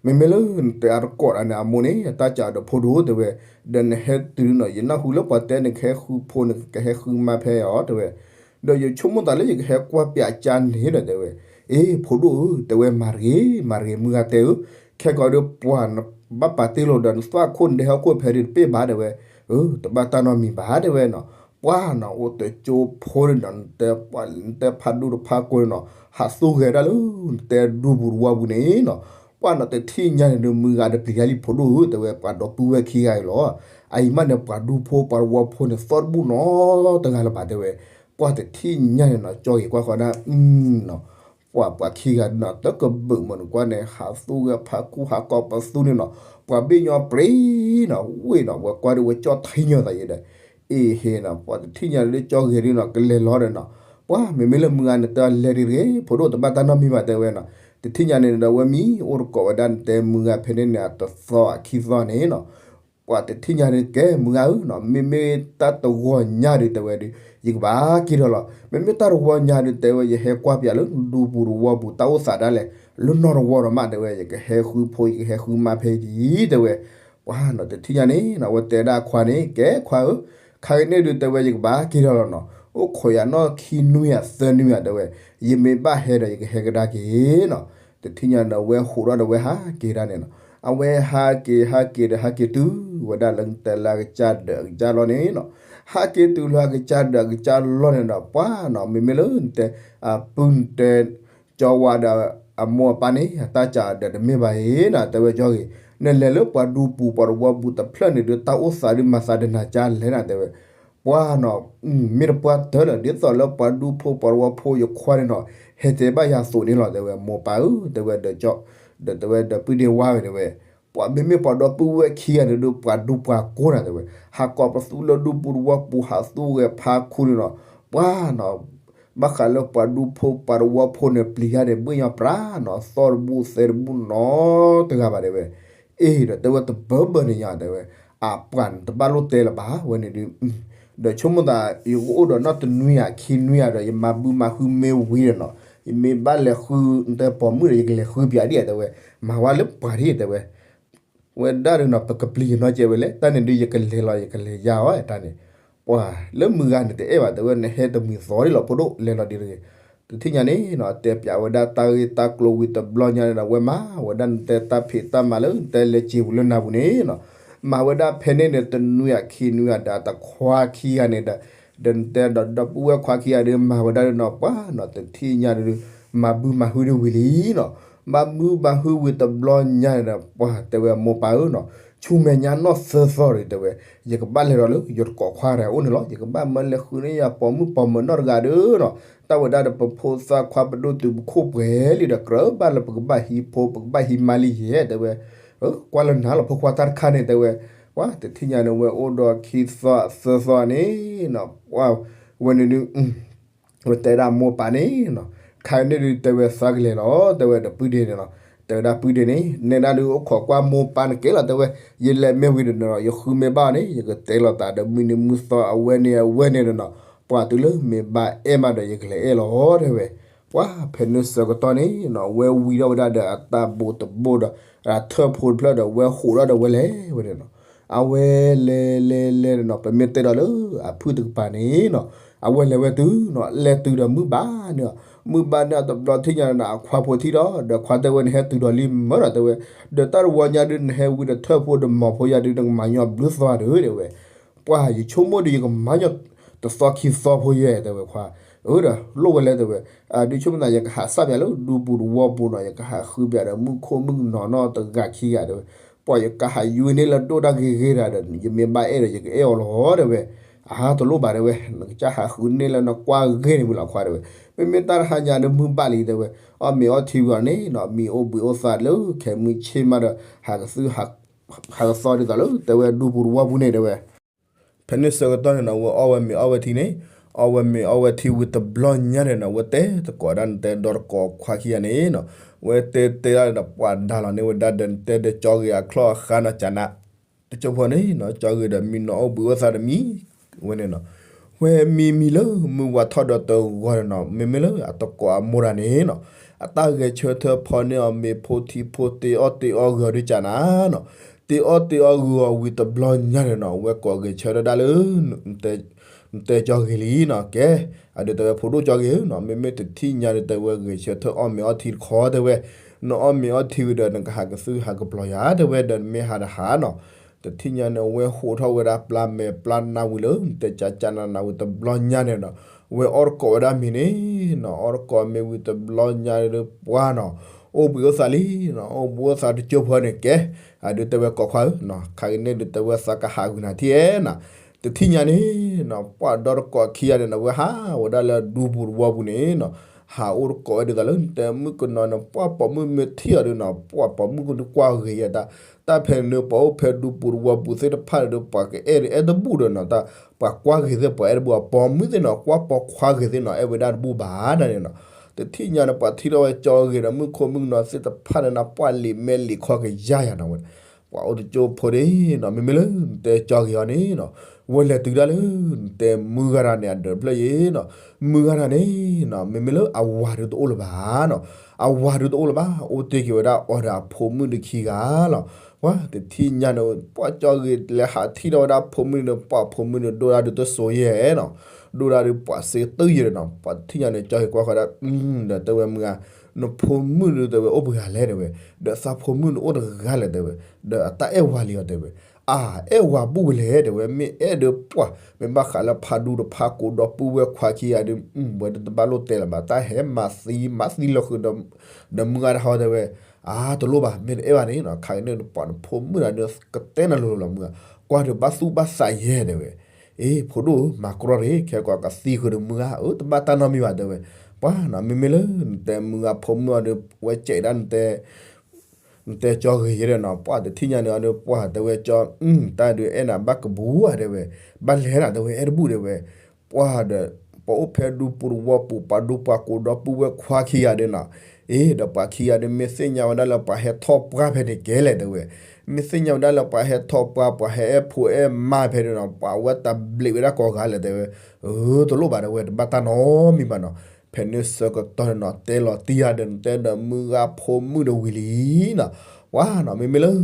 မ့မ့ၢ်လၢနတဲအတကိးတၢ်န့ၣ် အမိၢ်န့ၣ် တၢ်စံးဒီးဖိဒိၣ်တဲဝဲ, ဒီးနဟဲတုၤနီၤ ယနၢ်ဟူလၢပှၤတဲနကဟဲဃုဖိန့ၣ် ကဟဲဃုမါဖဲအီၤတဲဝဲ, ဒီးယဆိကမိၣ်သးလၢယကဟဲကွၢ်ပျးကၠါန့ၣ်ဒီးတဲဝဲ, အ့ ဖိဒိၣ်ဧၢ တဲဝဲ မၤတဂ့ၤ မၤတဂ့ၤ မုၢ်ဂၤတဲဧၢ, ခဲကီးဒီးပှၤနဘၣ်ပာ်တ့ၢ်လိာ်ဒီးနသွၣ်ခိၣ်နဒဲဟီၣ်ခိၣ်ဖဲဒုးတပ့ၢ်ဘၣ်တဲဝဲ, အၢ တဘၣ်တၢ်နီတမံၤဘၣ်တဲဝဲနီၤ, ပှၤနီၤ အိၣ်တကၠိဖိန့ၣ်ဒီး နတဲဖးဒူတဖးကိးန့ၣ်နီၤ ဟးသူၣ်ဂဲၤဒၣ်လၢ နတဲဒူပူၤတဝီပူၤန့ၣ်နီၤ, ပှၤနီၤတထံၣ်ညါန့ၣ်ဒီး မုၢ်ဂၤဒီးပျံၤယါလံဖိဒိၣ်ဧၢ တဲဝဲ ပှၤဒီပုၢ်ဝဲၢ်ခံဂၤအံၤလီၤ, အအံၤမးန့ၣ် ပှၤဒူဖိပှၤတဝီဖိန့ၣ် သီၣ်တဘူၣ်နီတဂၤလၢၤဘၣ်တဲဝဲ, ပှၤတထံၣ်ညါန့ၣ်နီၤ ကၠီဂ့ၤကွၢ်ဃီဒၣ် နီၤ ပှၤပှၤခံဂၤဒုးနီၤ တကဘုးမုၢ်နကွၢ်န့ၣ် ဟးသူၣ်ဂဲၤဖးခူဟးကီးပသူန့ၣ်နီၤ, ပှၤဘ့ၣ်ညီပြ့နီၤ ဝ့ၢ်နီၤ ဝဲကွၢ်ဒုးဝဲကၠီထံညီသးယဲဒီး, အ့ဟ့နီၤ ပှၤတထံၣ်ညါလၢကၠီဂ့ၤဒုးနီၤ ကလဲၤလီၤဒီးနီၤ, ပှၤမ့မ့ၢ်လၢမုၢ်ဂၤန့ၣ် တဲလဲၤဒ်တဂ့ၤ ဖိဒိၣ်တဘၣ်တၢ်နီတမံၤဘၣ်တဲဝဲနီၤ, တထံၣ်ညါန့ၣ်ဒီးဝဲမံ အိၣ်တကိးဝဲဒၣ်နတဲမုၢ်ဂၤဖဲန့ၣ်န့ၣ် အတသီအခံသီန့ၣ်နီၤ ပှၤတထံၣ်ညါဒုးကဲမုၢ်ဂၤဧၢနီၤ မ့မ့ၢ်တၢ်တဝီညါဒုးတဲဝဲဒုး ယကဘၣ်က့ၤထီၣ်လီၤ မ့မ့ၢ်တၢ်တဝီညါဒုးတဲဝဲ ယဟဲကွၢ်ပျးလၢဒူပူၤတဝီပူၤ တၢ်အိၣ်သးဒၣ်လဲာ် လၢနီၢ်တဝီဒီးမးတဲဝဲ ယကဟဲဃုဖိ ယကဟဲဃုမါဖဲဒ်တဲဝဲ, ပှၤနီၤတထံၣ်ညါန့ၣ်နီၤ အဝဲတဲဒၣ်ခွါန့ၣ် ကဲခွါဧၢ, ခါကန့ၣ်ဒုးတဲဝဲ ယကဘၣ်က့ၤထီၣ်လီၤနီၤ အိၣ်ခိးယၤနီၢ်ခံနွံယၤသၢနွံယၤတဲဝဲ, ယမ့ၢ်ဘၣ်ဟဲဒီး ယကဟဲကဒါက့ၤနီၤ တထံၣ်ညါန့ၣ် အဝဲဟးထီၣ်ဒီးဝဲဟးက့ၤဒၣ်န့ၣ်နီၤ, အဝဲဟးက့ၤဟးက့ၤဒီးဟးက့ၤတုၤဝဲဒၣ်လၢနတဲလၢအကစၢ်ဒၢးအကစၢ်လီၢ်န့ၣ်နီၤ, ဟးက့ၤတုၤလၢအကစၢ်ဒၢးအကစၢ်လီၢ်န့ၣ်ဒီး ပှၤနီၤ မ့မ့ၢ်လၢနတဲ အပုၢ်နတဲ ကၠီဝါဒီး အမိၢ်အပၢ်န့ၣ် အတၢ်စံးဒီးတမ့ၢ်ဘၣ်အံၤနီၤ တဲဝဲကၠီဂ့ၤ, နလဲၤလၢပှၤဒူပူၤပှၤတဝီပူၤတဖျၢၣ်န့ၣ်ဒီး တၢ်အိၣ်သးဒုးမၤသးဒ်နၤကၢ်လဲၣ်နၤတဲဝဲ ပှၤနီၤ မ့ၢ်တပှၢ်တၢၢ်လၢ ဒ်သိးလၢပှၤဒူဖိပှၤတဝီဖိယခွါန့ၣ်နီၤ ဟဲတဲဘၣ်ယၤသိးန့ၣ်လီၤ တဲဝဲ မိၢ်ပၢ်ဧၢ တဲဝဲဒီး ဒီးတဲဝဲဒီးပုၢ်ဒ့ဝါဝဲတဲဝဲ, ပှၤမ့မ့ၢ်ပှၤဒီပုၢ်ဝဲၢ်ခံဂၤန့ၣ်ဒီး ပှၤဒူပှၤကိးနၤတဲဝဲ, ဟးကိးပသူလၢဒူပူၤတဝီပူၤ ဟးသူၣ်ဂဲၤဖးခူန့ၣ်နီၤ, ပှၤနီၤ ဘၣ်ဃးလၢပှၤဒူဖိပှၤတဝီဖိန့ၣ် ပျံၤယါဒီးဘှ့ၣ်ညီပြးနီၤ သီၣ်တဘူၣ်သဲတဘူၣ်နီတဂၤဘၣ်တဲဝဲ အ့ဒီးတဲဝဲတဘၢဘၢန့ၣ်ညါတဲဝဲ, အပှၤန့ၣ်တဘၣ်လိၣ်တဲလၢၤဘၣ် ဝဲန့ၣ်ဒုး, ဒီးဆိကမိၣ်သး ယကအိၣ်ဒီးနီၢ်တနွံယၤခံနွံယၤဒီး ယမၤဘုမၤဟုမ့ၢ်ဝံၤဒီးနီၤ ယမ့ၢ်ဘၣ်လဲၤဃုနတဲပိာ်မုၣ်ဒီး ယကလဲၤဃုပျးဒ်တဲဝဲ, မၤဝဲလၢပှၤဒ်တဲဝဲ ဝဲဒၣ်ဒုးနီၤ ပကပျံၤယနီၢ်ကဲဝဲလဲၣ် တၢ်န့ၣ်ဒုး ယကလဲၤလီၤ ယကလဲၤယါအီၤတၢ်န့ၣ်, ပှၤလၢမုၢ်ဂၤန့ၣ်တအဲၣ်ဘၣ် တဲဝဲ နဟဲတမှံၤသီဒ်လီၤ ဖိဒိၣ်လဲၤလီၤဒ်တဂ့ၤ, တထံၣ်ညါန့ၣ်နီၤ တဲပၠးဝဲဒၣ်တၢ်ဂ့ၢ်တၢ်ကျိၤဝံၤတဘျီညါန့ၣ်ဒီး ဝဲမၤဝဲဒၣ်နတဲတၢ်ဖံးတၢ်မၤလၢနတဲလဲၤစ့ၤပူၤလၢနၤပူၤန့ၣ်နီၤ, မၤဝဲဒၣ်ဖဲန့ၣ်န့ၣ် တနွံအခံနွံအဒီးတခွါခံဂၤန့ၣ်ဒီး ဒီးနတဲဒီးဒီပုၢ်ဝဲၢ်ခွါခံဂၤဒီး မၤဝဲဒၣ်ဒီးနီၤ ပှၤနီၤ တထံၣ်ညါဒီး မၤဘုမၤဟုဒ်ဝံၤလံနီၤ, မၤဘုမၤဟုဝံၤတဘျီညါန့ၣ်ဒီး ပှၤတဲဝဲမိၢ်ပၢ်ဧၢနီၤ, ဆူမဲာ်ညါနီၢ်သၢသီဒီးတဲဝဲ ယကဘၣ်လဲၤဒီးလၢယတကိးခွါတဂၤအိၣ်န့ၣ်လီၤ, ယကဘၣ်မၢလဲၤဃုန့ၢ်ယၤပိာ်မုၣ်ပိာ်မၢၤနီတဂၤဒီးနီၤ, တၢ်ဝဲဒၣ်ဒီးပဖိသၣ်ခွါပဒိၣ်တုာ်ပခိၣ်ပှဲၤလံဒီး ကြၢးဘၣ်လၢပကဘၣ်ဟံးဖိ ပကဘၣ်ဟံးမါလံယဲၢ်တဲဝဲ, ကွၢ်လၢနၤလီၤ ဖိခွါတၢ်တခါန့ၣ်တဲဝဲ, ပှၤတထံၣ်ညါန့ၣ် ဝဲအိၣ်ဒီးခံသီသၢသီန့ၣ်နီၤ, ပှၤဝဲန့ၣ်ဒုး ဝဲတဲဒၣ်မိၢ်ပၢ်န့ၣ်နီၤ, ခါန့ၣ်ဒုးတဲဝဲသးကလဲၤလီၤ တဲဝဲဒီးပုၢ်ဒ့န့ၣ်နီၤ, တဲဝဲဒၣ်ပုၢ်ဒ့န့ၣ် နဲဒၣ်ဒုးအိၣ်ခိးကွၢ်မိၢ်ပၢ်နကဲလီၤတဲဝဲ, ယလဲၤမ့ၢ်ဝံၤဒီးနီၤ ယဃုမ့ၢ်ဘၣ်န့ၣ် ယကတဲလီၤသးဒီးမုၢ်နံၤမုၢ်သီအဝဲန့ၣ်အဝဲန့ၣ်ဒီးနီၤ, ပှၤတုၤလၢမ့ၢ်ဘၣ်အဲၣ်မးဒီး ယကလဲၤအဲၣ်လီၤတဲဝဲ, ပှၤဖဲန့ၣ်ဆၢကတီၢ်န့ၣ်နီၤ ဝဲဝံထီၣ်ဝဲဒၣ်ဒီးအတၢ်ဘိးတဘိဒီး အထၢၣ်ဖိတဖျၢၣ်ဒီး ဝဲဟိးထီၣ်ဒီးဝဲလဲၤဝဲန့ၣ်နီၤ, အဝဲလဲၤလဲၤလဲၤန့ၣ်နီၤ ပမ့ၢ်တဲဒီးလၢအဖုၣ်တကပၤန့ၣ်နီၤ, အဝဲလဲၤဝဲတုၤနီၤ လဲၤတုၤဒီးမုၢ်ဘၣ်န့ၣ်, မုၢ်ဘၣ်န့ၣ်အတဘျီထံၣ်ညါန့ၣ် အခွါဖိထံၣ်ဒီး ဒီးခွါတဲဝဲန့ၣ် ဟဲတုၤဒီးလံမၢဒီးတဲဝဲ, ဒီးတၢ်တဝီညါဒုး နဟဲဝံဒီးထၢၣ်ဖိဒီးမီၤဖိယါဒုး နကမၤညီဘျုးသီဒီးတဲဝဲ, ပှၤယဆိကမိၣ်ဒီး ယကမၤညီတသီခံသီဖိယဲၢ်တဲဝဲခွါ, အဒီးလိၣ်ဝဲလဲၤတဲဝဲ, ဒုးဆိကမိၣ်သး ယကဟးစၣ်ပၠးလၢဒူပူၤတဝီပူၤနီၤ ယကဟးဃုပၠးဒီးမုၣ်ခိၣ်မုၣ်ကနီၤနီတဂၤခံဂၤတဲဝဲ, ပှၤယကဟးယွံန့ၢ်လၢဒိၣ်တၢ်ဂ့ၤဂ့ၤတဂၤဒီး ယမ့ၢ်ဘၣ်အဲၣ်ဒီးယကအဲၣ်အီၤလီၤတဲဝဲ, အါတလိၣ်ဘၣ်တဲဝဲ, နကစၢ်ဟးဃုန့ၢ်လၢနကွၢ်ဂ့ၤန့ၣ်ဝံၤလီၤခွါတဲဝဲ, မ့မ့ၢ်တၢ်တဟါညါဒုးမုၢ်ဘၣ်လံတဲဝဲ, အီၣ်မ့ၤအီထံဝံၤအီၤန့ၣ်နီၤ မံအိၣ်ဘှံးအိၣ်သးလၢခဲမုၢ်ဆ့ၣ်မးဒီး ဟးကသု ဟးကသီဒ်သိးလၢတဲဝဲဒူပူၤတဝီပူၤန့ၣ်တဲဝဲ ဖဲန့ၣ်ဆၢကတီၢ်န့ၣ်နီၤ ဝဲအီၣ်ဝဲမ့ၤအီဝဲထံန့ၣ်, အီၣ်ဝဲမ့ၤအီဝဲထံဝံၤတဘျီညါန့ၣ်နီၤ ဝဲတဲသကိးဒၣ်နတဲဒီတကိးခွါခံဂၤန့ၣ်နီၤ, ဝဲတဲတဲဒၣ်ဒီးပှၤဒါလီၤန့ၢ်ဝဲဒၣ်ဒီးနတဲဒီးကၠီဂ့ၤအချီၣ်အဃါနီၤ ကနး, တကၠိဖိန့ၣ်နီၤ ကၠီဂ့ၤဒီးမံနီၤအိၣ်ဘှံးအိၣ်သးတမံၤ, ဝဲန့ၣ်နီၤ, ဝဲမံမံလၢမုၢ်ဝါထီၣ်ဒီးတဂီၤန့ၣ်နီၤ မ့မ့ၢ်လၢအတကိးအမိၢ်တဂၤန့ၣ်နီၤ, အတၢ်ဂဲၤဆၢထၢၣ်ဖီန့ၢ်အီၤမ့ၤဖိထံဖိတ့အီၣ်တ့အီဂ့ၤအီၤဒုးကနးနီၤ တ့အီၣ်တ့အီဂ့ၤအီၤဝံၤတဘျီညါန့ၣ်နီၤ ဝဲကိးဂဲၤဆၢထၢၣ်ဒၣ်လၢ နတဲကၠီဂ့ၤလံနီၤ ကဲ, အဒုးတဲဝဲဖိဒိၣ်ကၠီဂ့ၤဧၢနီၤ မ့မ့ၢ်တထံၣ်ညါဒုးတဲဝဲဂဲၤဆၢထၢၣ်အီၣ်မ့ၤအီထံတခီတဲဝဲ, နအီၣ်မ့ၤအီထံဝံၤဒီး နကဟးကသုဟးကပျီၤယၤတဲဝဲဒီး နမ့ၢ်ဟးတဟးနီၤ, တထံၣ်ညါန့ၣ် ဝဲဟိးထီၣ်ဝဲဒၣ်ပျၢ်မဲာ်ပျၢ်နါဝံၤလၢ နတဲကၠးကၠးနးနးဝံၤတဘျီညါန့ၣ်နီၤ, ဝဲအီၣ်တကိးဝဲဒၣ်မ့ၤန့ၣ်နီၤ အီၣ်တကိးမ့ၤဝံၤတဘျီညါဒုးပှၢ်နီၤ, အိၣ်ဘှံးအိၣ်သးလံနီၤ အိၣ်ဘှံးအိၣ်သးတကၠိဖိန့ၣ်ကဲ, အဒုးတဲဝဲကိးခွါဧၢနီၤ ခါကန့ၣ်ဒုးတဲဝဲသးကဟးဂုာ်နၤထံၣ်ဧဲနီၤ, တထံၣ်ညါန့ၣ်နီၤ ပှၢ်ဒီတကိးခံဂၤန့ၣ်နီၤ ဝဲဟးဝဲဒၣ်လၢဒူပူၤတဝီပူၤန့ၣ်နီၤ, ဟးအိၣ်တကိးဝဲဒ်သိးလၢနတဲမုၣ်ကနီၤန့ၣ် ပှၢ်ပိာ်မုၣ်မ့ၢ်ထံၣ်အီၤဒုးနီၤ ပှၢ်ပိာ်မုၣ်ကဒုးကွၢ်ဂ့ၤယဲတၢ်, တၢ်ဖဲန့ၣ် ပှၤအိၣ်ဖဲဒူပူၤတဝီပူၤသ့ၣ်တဖၣ်န့ၣ်ဒီး ပှၤကအဲၣ်ဒုးအဲၣ်တဘူၣ်ဒီးနီၤ တၢ်ပှၤကွၢ်ဂ့ၤသ့ၣ် ပှၤအဲၣ်တဘူၣ် ပိာ်မုၣ်သ့ၣ်နီၤ ကွၢ်ပိာ်ခွါဂ့ၤသ့ၣ်နီၤ အဲၣ်ဝဲဒၣ်တဘူၣ်ဘၣ်ဒၣ်န့ၣ်နီၤ, တထံၣ်ညါန့ၣ် ပှၤထံၣ်ထီၣ်ဝဲကၠီဂ့ၤဒီးမုၣ်ခိၣ်မုၣ်ကနီၤသ့ၣ်တဖၣ်န့ၣ်နီၤ ပှၢ်လံာ်မဲလံာ်ခီကယါယၤနီၤဝဲ, ပှၤအိၣ်တကၠိဖိန့ၣ်နီၤ မ့မ့ၢ်လၢနတဲကၠီဂ့ၤအီၤန့ၣ်နီၤ ဝဲလဲၤတုၤဒၣ်လၢ နတဲမုၢ်ဂၤတဂၤန့ၣ် အဒၢးတဖျၢၣ်ယဲနီၤ, မုၢ်ဂၤတဂၤန့ၣ်နီၤ မ့မ့ၢ်လၢအဝၤဒုးတအိၣ်လၢၤဘၣ်နီၤ, အဝၤဒုးတအိၣ်လၢၤဘၣ် အိၣ်တ့ၢ်က့ၤဝဲဒၣ်အီၤဒီးအဖိမုၣ်ဒုးခံဂၤလီၤ, ပှၤတထံၣ်ညါန့ၣ် ပှၢ်ကၠီဂ့ၤလဲၤဟးထံၣ်ထီၣ်ဝဲဒၣ်ဖိမုၣ်န့ၣ် ပှၢ်ဖိမုၣ်န့ၣ်ဒိၣ်ဒၣ်ဒုးတစိၤယဲနီၤ, ဒိၣ်ဒၣ်ဒုးပှၤစ့တုၤယဲနီၤ, ပှၤတထံၣ်ညါန့ၣ် ကၠီဂ့ၤကွၢ်ဃီဒၣ် ဒီးတဲဝဲမုၢ်ဂၤ နဖိမုၣ်ဒုးတဲဝဲအိၣ်ပှဲၤဂၤလဲၣ်တဲဝဲ, ဒီးသးဖိမုၣ်န့ၣ်အိၣ်တဂၤလဲၣ်တဲဝဲ, ဒီးအတၢ်အဲၣ်ဝၤလံအီၤတဲဝဲ, အါ အဲၣ်ဝၤဘူၣ်ဝဲလဲၣ်တဲဝဲ မ့ၢ်အဲၣ်ဒုးပှၢ် မ့ၢ်ဘၣ်ဃးလၢဖးဒူတဖးကိးဒီပုၢ်ဝဲၢ်ခွါခံဂၤဒုး ဝဲဒုးတဘၣ်လိၣ်တဲလၢၤဘၣ် တၢ်ဟဲမၤသံမၤသံလီၤဃုာ် ဒီးမုၢ်ဂၤတဟီတဲဝဲ, အါ တလိၣ်ဘၣ် မ့ၢ်တအဲၣ်ဘၣ်န့ၣ်နီၤ ခါကန့ၣ်နပှၤနဖိမုၣ်တဂၤဒုး ကတဲနၤလိၤလိၤလီၤမုၢ်ဂၤ, ကွၢ်ဒုးဘၣ်သူၣ်ဘၣ်သးယဲၢ်တဲဝဲ, အ့ ဖိဒိၣ်ဧၢ မၤကြီတဂ့ၤ ခဲကိးကသံဃုာ်ဒီးမုၢ်ဂၤ အၢ တဘၣ်တၢ်နီတမံၤဘၣ်တဲဝဲ, ပှၤနီၤ မ့မ့ၢ်လၢနတဲမုၢ်ဂၤဖိမုၣ်အီၤဒုး ဝဲစဲးဒၣ်နတဲ နတဲကၠီဂ့ၤယဲဒီးနီၤ ပှၢ်တထံၣ်ညါန့ၣ်အီၤဒုး ပှၢ်တဲဝဲကၠီ တၢ်ဒုးအဲၣ်နၤဘၣ်ကဘူးဧါတဲဝဲ, ဘၣ်လဲၣ်နၤတဲဝဲ အဲၣ်တဘူၣ်တဲဝဲ, ပှၢ်ဒီး ပှၤအိၣ်ဖဲဒူပူၤတဝီပူၤ ပှၤဒူပှၤကိးဒီပုၢ်ဝဲၢ်ခွါခံဂၤဒုးနီၤ, အ့ ဒီးပှၤခံဂၤဒုး မ့ၢ်သ့ၣ်ညါဝဲဒၣ်လၢပှၤဟဲထီၣ်ပှၢ်ဖဲန့ၣ်ကဲလဲၣ်တဲဝဲ, မ့ၢ်သ့ၣ်ညါဝဲဒၣ်လၢပှၤဟဲထီၣ်ပှၢ် ပှၤဟဲအဲၣ်ဖိအဲၣ်မါဖဲန့ၣ်နီၤ ပှၤဝဲတဘျံးဝဲဒၣ်ကိးဂၤလဲၣ်တဲဝဲ, အၢ တလိၣ်ဘၣ်တဲဝဲ တဘၣ်တၢ်နီတမံၤဘၣ်နီၤ, ဖဲန့ၣ်ဆၢကတီၢ်န့ၣ်နီၤ တဲလီၤတံၢ်ယၤဒီး နတဲဒီးမုၢ်ဂၤဖိမုၣ်ဒီးဝံၤလံနီၤ, ပှၤနီၤ မ့မ့ၢ်လၢ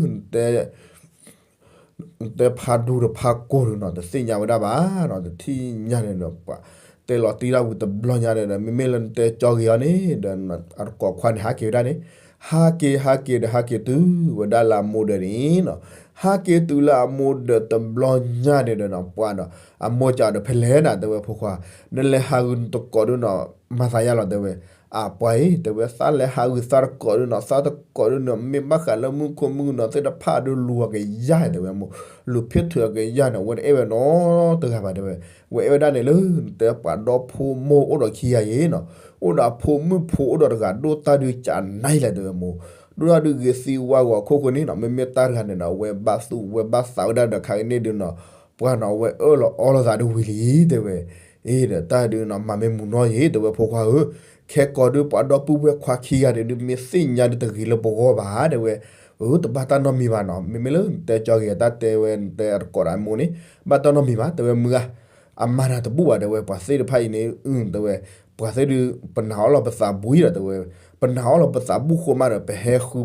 နတဲဖးဒူတဖးကိးဒုးနီၤ တသ့ၣ်ညါဝဲဒၣ်ဘၣ်နီၤ တထံၣ်ညါန့ၣ်ဒီး ပှၤ တဲလီၤတံၢ်တၢ်ဝံၤတဘျီညါဒီး မ့မ့ၢ်လၢနတဲကၠီဂ့ၤအီၤန့ၣ်ဒီး အတကိးခွါန့ၣ် ဟးက့ၤဝဲဒၣ်န့ၣ်, ဟးက့ၤ ဟးက့ၤဒီး ဟးက့ၤတုၤဝဲဒၣ်လၢအမိၢ်ဒၢးန့ၣ်နီၤ, ဟးက့ၤတုၤလၢအမိၢ်ဒၢးတဘျီညါန့ၣ်ဒီးနီၤ ပှၢ်နီၤ, အမိၢ်စံးဒီး ဖဲလဲၣ်နၤ တဲဝဲ ဖိခွါ, နလဲၤဟးဂုာ်နတကိးဒုနီၤ မၤသးယါလီၤ တဲဝဲ, အပှၢ်အံၤ တဲဝဲ သးလဲၤဟးဂုာ်သးတကိးဒုနီၤ သးတကိးဒုနီၤ မ့ၢ်ဘၣ်ဃးလၢမူခိၣ်မုၢ်ကနီၤသ့ၣ်တဖၣ်ဒု လူၤအကယၢ် တဲဝဲမိၢ်, လူၤဖ့ထုးအကယၢ်န့ၣ် အဝဲတအဲၣ်ဝဲနီတဂၤဘၣ် တဲဝဲ, ဝဲအဲၣ်ဝဲဒၣ်န့ၣ်လၢ တဲပှၤဒီဖိမိၢ်အိၣ်ဒီးခံဂၤအံၤနီၤ, အိၣ်ဒီးအဖိမုၣ်ဖိအိၣ်ဒီးတဂၤ ဒိၣ်တၢ်ဒုးကနါအံၤလဲၣ် တဲဝဲမိၢ်, ဒိၣ်တၢ်ဒုးဂ့ၤသံဝါဂီၤအခိၣ်ဃိန့ၣ်နီၤ မ့မ့ၢ်တၢ်တဂၤန့ၣ်ဒီး ဝဲဘၣ်သူၣ်ဝဲဘၣ်သးဝဲဒၣ်ဒီး ခါကန့ၣ်ဒုနီၤ ပှၢ်နီၤ အဝဲအၢၣ်လီၤအီလီၤသးဒုဝံၤလံ တဲဝဲ, အ့ဒီးတၢ်ဒုနီၤ မၤမ့ၢ်မုာ်နီၢ်ယံၤ တဲဝဲ ဖိခွါဧၢ, ခဲကိာ်ဒုပှၤဒီပုၢ်ဝဲၢ်ခွါခံဂၤဒု မ့ၢ်သ့ၣ်ညါဒုတဂ့ၤလၢပဂီၢ်ဘၣ် တဲဝဲ, အၢ တဘၣ်တၢ်နီတမံၤဘၣ်နီၤ မ့မ့ၢ်လၢနတဲကၠီဂ့ၤ တၢ်တဲဝဲ နတဲအတကိးဒီးအမိၢ်န့ၣ် ဘၣ်တၢ်နီတမံၤဘၣ် တဲဝဲ မုၢ်ဂၤ အမၤနၤတဘူၣ်ဘၣ် တဲဝဲ, ပှၤသ့ၣ်တဖၣ်အံၤန့ၣ် အု တဲဝဲ, ပှၤသ့ၣ်ဒု ပနာ်အီၣ်လီၤပသးဘူၣ်အံၤဒီး တဲဝဲ, ပနာ်အီၣ်လီၤပသးဘူၣ်ဃိမးဒီး ပဟဲဃု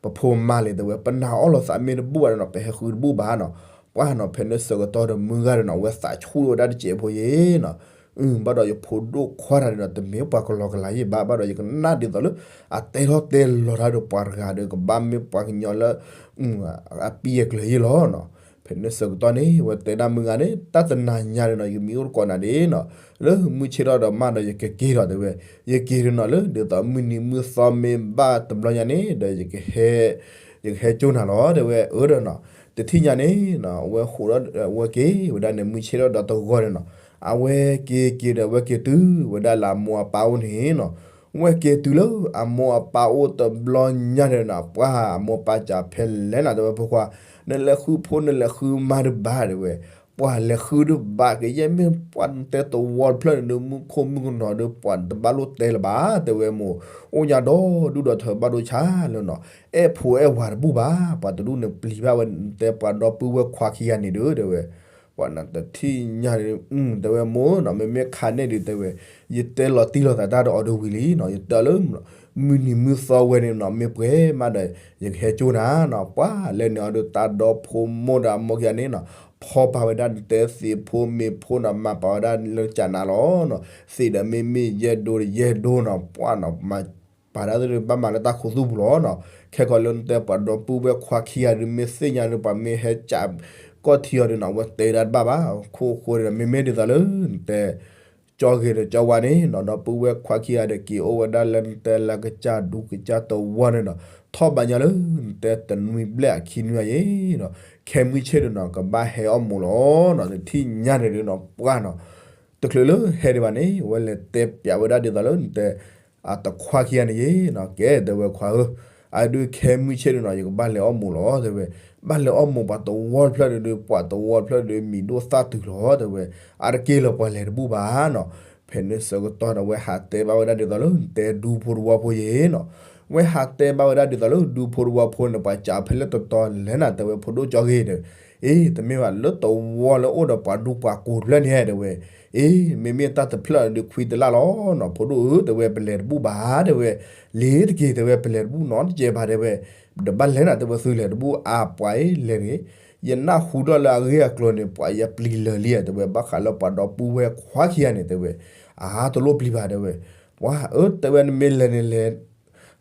ပဖိမါလံ တဲဝဲ, ပနာ်အီၣ်လီၤသးမ့ၢ်တဘူၣ်ဘၣ်ဒီးနီၤ ပဟဲဃုတဘူၣ်ဘၣ်နီၤ, ပှၢ်နီၤ ဖဲန့ၣ်ဆၢကတီၢ်ဒီး မုၢ်ဂၤဒီးနီၤ အဝဲသးဆူၣ်ဝဲဒၣ်တစဲးဖိယံၤနီၤ, အု ဘၣ်ဒီးယဖိဒိၣ်ခွါတဂၤဒီး တမ့ၢ်ပှၤကလီကလီယံၤဘၣ် ဘၣ်ဒီးယကနၣ်ဒ်သိးလၢ အတဲထီၣ်တဲလီၤတၢ်ဒီးပှၤတဂၤဒီး ကဘၣ်မ့ၢ်ပှၤကညီလၢ အပံၢ်အကျၢၤယံၤလီၤနီၤ, ဖဲန့ၣ်ဆၢကတီၢ်န့ၣ် အဝဲတဲဒၣ် မုၢ်ဂၤန့ၣ် တၢ်တနၤညါန့ၣ်နီၤ ယမ့ၢ်အိၣ်တကိးနၤဒ်နီၤ လၢမုၢ်ဆ့ၣ်ထီၣ်ဒီးမးဒီး ယကက့ၤဒီး တဲဝဲ, ယက့ၤဒီးနီၤ လၢဒ်သိးမုၢ်နံၤမုၢ်သီမ့ၢ်ဘၣ်တဘျီညါန့ၣ်ဒီး ယကဟဲ ယကဟဲကၠိနၤလီၤ တဲဝဲ, အၢဒီးနီၤ တထံၣ်ညါန့ၣ်နီၤ အဝဲဃိးဒီး အဝဲက့ၤဝဲဒၣ်န့ၣ် မုၢ်ဆ့ၣ်ထီၣ်ဒီးတဂီၤန့ၣ်နီၤ, အဝဲက့ၤက့ၤဒီး အဝဲက့ၤတုၤဝဲဒၣ်လၢအမိၢ်အပၢ်အိၣ်န့ၣ်နီၤ, ဝဲက့ၤတုၤလၢအမိၢ်အပၢ်အိၣ်တဘျီညါန့ၣ်နီၤ ပှၢ်အမိၢ်ပၢ်စံးဖဲလဲၣ်နၤ တဲဝဲ ဖိခွါ, နလဲၤဃုဖိနလဲၤဃုမါဒုဘၣ် တဲဝဲ, ပှၢ်လဲၤဃုဒုဘၣ် ကယဲၢ်မ့ၢ်ပှၢ်နတဲတဝီတဖျၢၣ်န့ၣ်ဒု မူခိၣ်မုၢ်ကနီၤဒု ပှၢ်တဘၣ်လိၣ်တဲလၢၤဘၣ် တဲဝဲမိၢ်, အိၣ်ညါဒီဒူၣ်ဒီထၢဘၣ်ဒိဆါလၢနီၤ, အဲၣ်ဖိအဲၣ်ဝၤတဘူၣ်ဘၣ် ပှၤတဒူၣ်န့ၣ်ပျံၤဘၣ်ဝဲ နတဲပှၤဒီပုၢ်ဝဲၢ်ခွါခံဂၤန့ၣ်ဒု တဲဝဲ, ပှၢ်နီၤ တထံၣ်ညါန့ၣ် တဲဝဲမိၢ်နီၤ မ့မ့ၢ်ခါန့ၣ်ဒု တဲဝဲ, ယတဲလီၤတံၢ်လီၤသးတၢ်ဒီးအီၤဒုဝံၤလံနီၤ ယတဲလၢ မုၢ်နံၤမုၢ်သီဝဲန့ၣ်နီၤ မ့ၢ်ပှဲၤမးဒီး ယကဟဲကၠိနၤနီၤ ပှၢ်လဲၤန့ၣ်အီၤဒု တၢ်ဒီဖိမိၢ်ဒီးအမိၢ်ခံဂၤန့ၣ်နီၤ ဖီပာ်ဝဲဒၣ်နတဲသ့ၣ်ဖိမ့ၢ်ဖိနီၤ မၤပာ်ဝဲဒၣ်လၢကၠးနးလီၤနီၤ သ့ၣ်ဒီးမ့မ့ၢ်ယဲၢ်ဒိဒီးယဲၢ်ဒိနီၤ ပှၢ်နီၤ မၤပာ်ဒၣ်သ့ၣ်ဒု ဘၣ်မၤလၢတၢ်ခူသူၣ်ပူၤလီၤနီၤ ခဲကီးလၢနတဲပှၤဒီပုၢ်ဝဲၢ်ခွါခံဂၤဒု မ့ၢ်သ့ၣ်ညါဒု ပှၤမ့ၢ်ဟဲကၠးကီၢ်ထံအီၤဒုနီၤ အဝဲတဲဒၣ်တဘၣ်ဘၣ် ခိၣ်ဃိဒီး မ့မ့ၢ်ဒ်သိးလၢ နတဲ ကၠီဂ့ၤဒီးကၠီဝါန့ၣ်နီၤ ဒီပုၢ်ဝဲၢ်ခွါခံဂၤဒီး က့ၤအိၣ်ဝဲဒၣ်လၢနတဲလၢကစၢ်ဒူကစၢ်တဝီန့ၣ်နီၤ ထီၣ်ဘးညါလၢ နတဲတနွံဘျဲၣ်အခံနွံအယံၤနီၤ ခဲမုၢ်ဆ့ၣ်ဒုနီၤ ကဘၣ်ဟဲအီၣ်မိၢ်လီၤနီၤ တထံၣ်ညါန့ၣ်ဒုနီၤ ပှၢ်နီၤ တချုးလၢဟဲဒံးဘၣ်န့ၣ် အဝဲလဲၤတဲပျးဝဲဒၣ်ဒ်သိးလၢနတဲ အတခွါခံဂၤန့ၣ်ယံၤနီၤ ကဲ တဲဝဲခွါဧၢ, အဒုးခဲမုၢ်ဆ့ၣ်ဒုနီၤ ယကဘၣ်လဲၤအီၣ်မိၢ်လီၤ တဲဝဲ, ဘၣ်လဲၤအီၣ်မိၢ်ပှၤတဝီတဖျၢၣ်ဒု ပှၤတဝီတဖျၢၣ်ဒု မံၤဒိၣ်သၣ်တုၤလီၤ တဲဝဲ, အါတက့ၢ်လၢပှၤလဲၤတဘူၣ်ဘၣ်နီၤ, ဖဲန့ၣ်ဆၢကတီၢ်ဒီး အဝဲဟးတဲဘၣ်ဝဲဒၣ်ဒ်သိးလၢ နတဲဒူဖိတဝီဖိယံၤနီၤ, ဝဲဟးတဲဘၣ်ဝဲဒၣ်ဒ်သိးလၢ ဒူဖိတဝီဖိန့ၣ် ပှၤစံးဖဲလဲၣ်တတီၤလဲၣ်နၤ တဲဝဲ ဖိဒိၣ်ကၠီဂ့ၤဒီး, အ့ တမ့ၢ်ဘၣ် လၢတဝီလၢအိၣ်ဒီးပှၤဒူပှၤကိးတဖျၢၣ်န့ၣ် တဲဝဲ အ့ မ့မ့ၢ်တၢ်တဖျၢၣ်ဒုးခွံတလၢ်လီၤနီၤ ဖိဒိၣ်ဧၢ တဲဝဲ ပလဲၤတဘူၣ်ဘၣ် တဲဝဲ, လ့ၤတက့ၤ တဲဝဲ ပလဲၤတဘူၣ်နီတစဲးဘၣ် တဲဝဲ, ဒီးဘၣ်လဲၣ်နၤ တဲဝဲ သုလဲၤတဘူၣ်အါပှၤအံၤ လဲၤတဂ့ၤ, ယနၢ်ဟူထီၣ်လၢအဂ့ၢ်အကျိၤန့ၣ် ပှၤယပျံၤလၢာ်လံဧါ တဲဝဲ ဘၣ်ဃးလၢပှၤဒီပုၢ်ဝဲၢ်ခွါခံဂၤန့ၣ် တဲဝဲ, အါတလိၣ်ပျံၤဘၣ် တဲဝဲ, ပှၤဧၢ တဲဝဲ နမ့ၢ်လဲၤန့ၣ်လဲၤ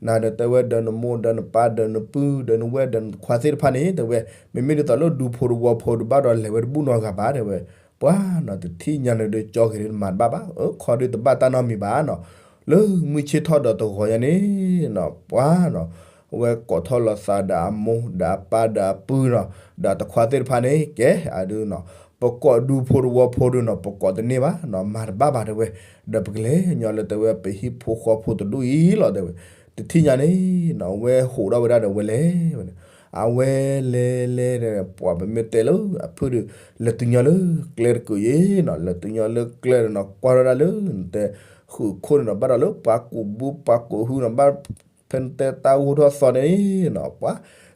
နၤဒီးတဲဝဲ ဒီးနမိၢ်ဒီးနပၢ်ဒီးနပုၢ်ဒီးနဝဲၢ်ဒီးနခွါသ့ၣ်တဖၣ်န့ၣ် တဲဝဲ, မ့မ့ၢ်ဒ်သိးလၢဒူဖိတဝီဖိဒုးဘၣ်ဒီးလဲၤဝဲတဘူၣ်နီတဂၤဘၣ် တဲဝဲ, ပှၤနီၤ တထံၣ်ညါန့ၣ်ဒုးကၠီဂ့ၤဒုးမၤတဘၣ်ဘၣ် အၢ ခီဒုးတဘၣ်တၢ်နီတမံၤဘၣ်နီၤ, လၢမုၢ်ဆ့ၣ်ထီၣ်ဒီးတဂီၤညါန့ၣ်နီၤ ပှၤနီၤ အဝဲကိးထီၣ်လီၤသးဒီးအမိၢ်ဒီးအပၢ်ဒီးအပုၢ်နီၤ ဒီးတခွါသ့ၣ်တဖၣ်န့ၣ် ကဲအဒုနီၤ ပကိးဒူဖိတဝီဖိဒုနီၤ ပကိးတန့ၢ်ဘၣ်နီၤ မၤတဘၣ်ဘၣ် တဲဝဲ, ဒီးပကလဲၤညီလၢတဲဝဲ ပဟံၣ်ဖိဃီဖိတဒူၣ်အံၤလီၤ တဲဝဲ, တထံၣ်ညါန့ၣ်နီၤ အဝဲဟးထီၣ်ဝဲဒၣ်ဒီးဝဲလဲၤဝဲန့ၣ်, အဝဲလဲၤလဲၤဒီး ပှၤပမ့ၢ်တဲလၢအဖုၣ်ဒီး လဲၤတုၤညီလၢကျဲတကုာ်အံၤနီၤ လဲၤတုၤညီလၢကျဲဒီးနီၤ ကွၢ်ထီၣ်ဒၣ်လၢနတဲ ဃုာ်ခိၣ်န့ၣ်နီၤ ဘၣ်ဒီးလၢပှၤကူးဘုပှၤကူးဟုနီၤ ဘၣ် ဖဲနတဲတၢ်ဂိၢ်ထီၣ်သီန့ၣ်နီၤ ပှၤ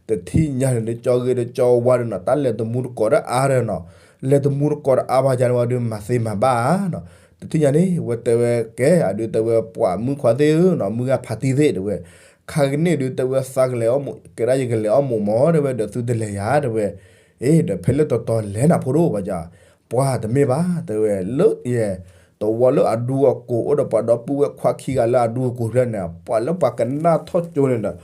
တထံၣ်ညါန့ၣ်ဒုး ကၠီဂ့ၤဒီးကၠီဝါဒီးနီၤ တၢ်လဲၤတမူတကိးဒီးအါဒီးနီၤ လဲၤတမူတကိးဒီးအါဘၣ်ယါန့ၣ်ဝဲဒုး မၤသ့မၤဘၣ်ဧါနီၤ, တထံၣ်ညါန့ၣ် အဝဲတဲဝဲ ကဲအဒုးတဲဝဲ ပှၤမုၣ်ခွါသ့ၣ်ဧၢနီၤ မုၢ်ဂၤဖးတံၢ်သ့ၣ်တဲဝဲ, ခါကန့ၣ်ဒုးတဲဝဲ သးကလဲၤအီၣ်မိၢ် ကဲဒၣ်ယကလဲၤအီၣ်မိၢ်မၢ် တဲဝဲ ဒီးသုတလဲၤယၤ တဲဝဲ, အ့ ဒီးဖဲလၢတတီၤလဲၣ်နၤဖိဒိၣ်ဘၣ်ယါ, ပှၤတမ့ၢ်ဘၣ် တဲဝဲ လၢယဲ သဝီလၢအဒူအကိာ်အိၣ်ဒီးပှၤဒီပုၢ်ဝဲၢ်ခွါခံဂၤလၢအဒူအကိာ်ဖျၢၣ်န့ၣ် ပှၤလၢပှၤကနၣ်ထီၣ်ကၠိန့ၣ်ဒီး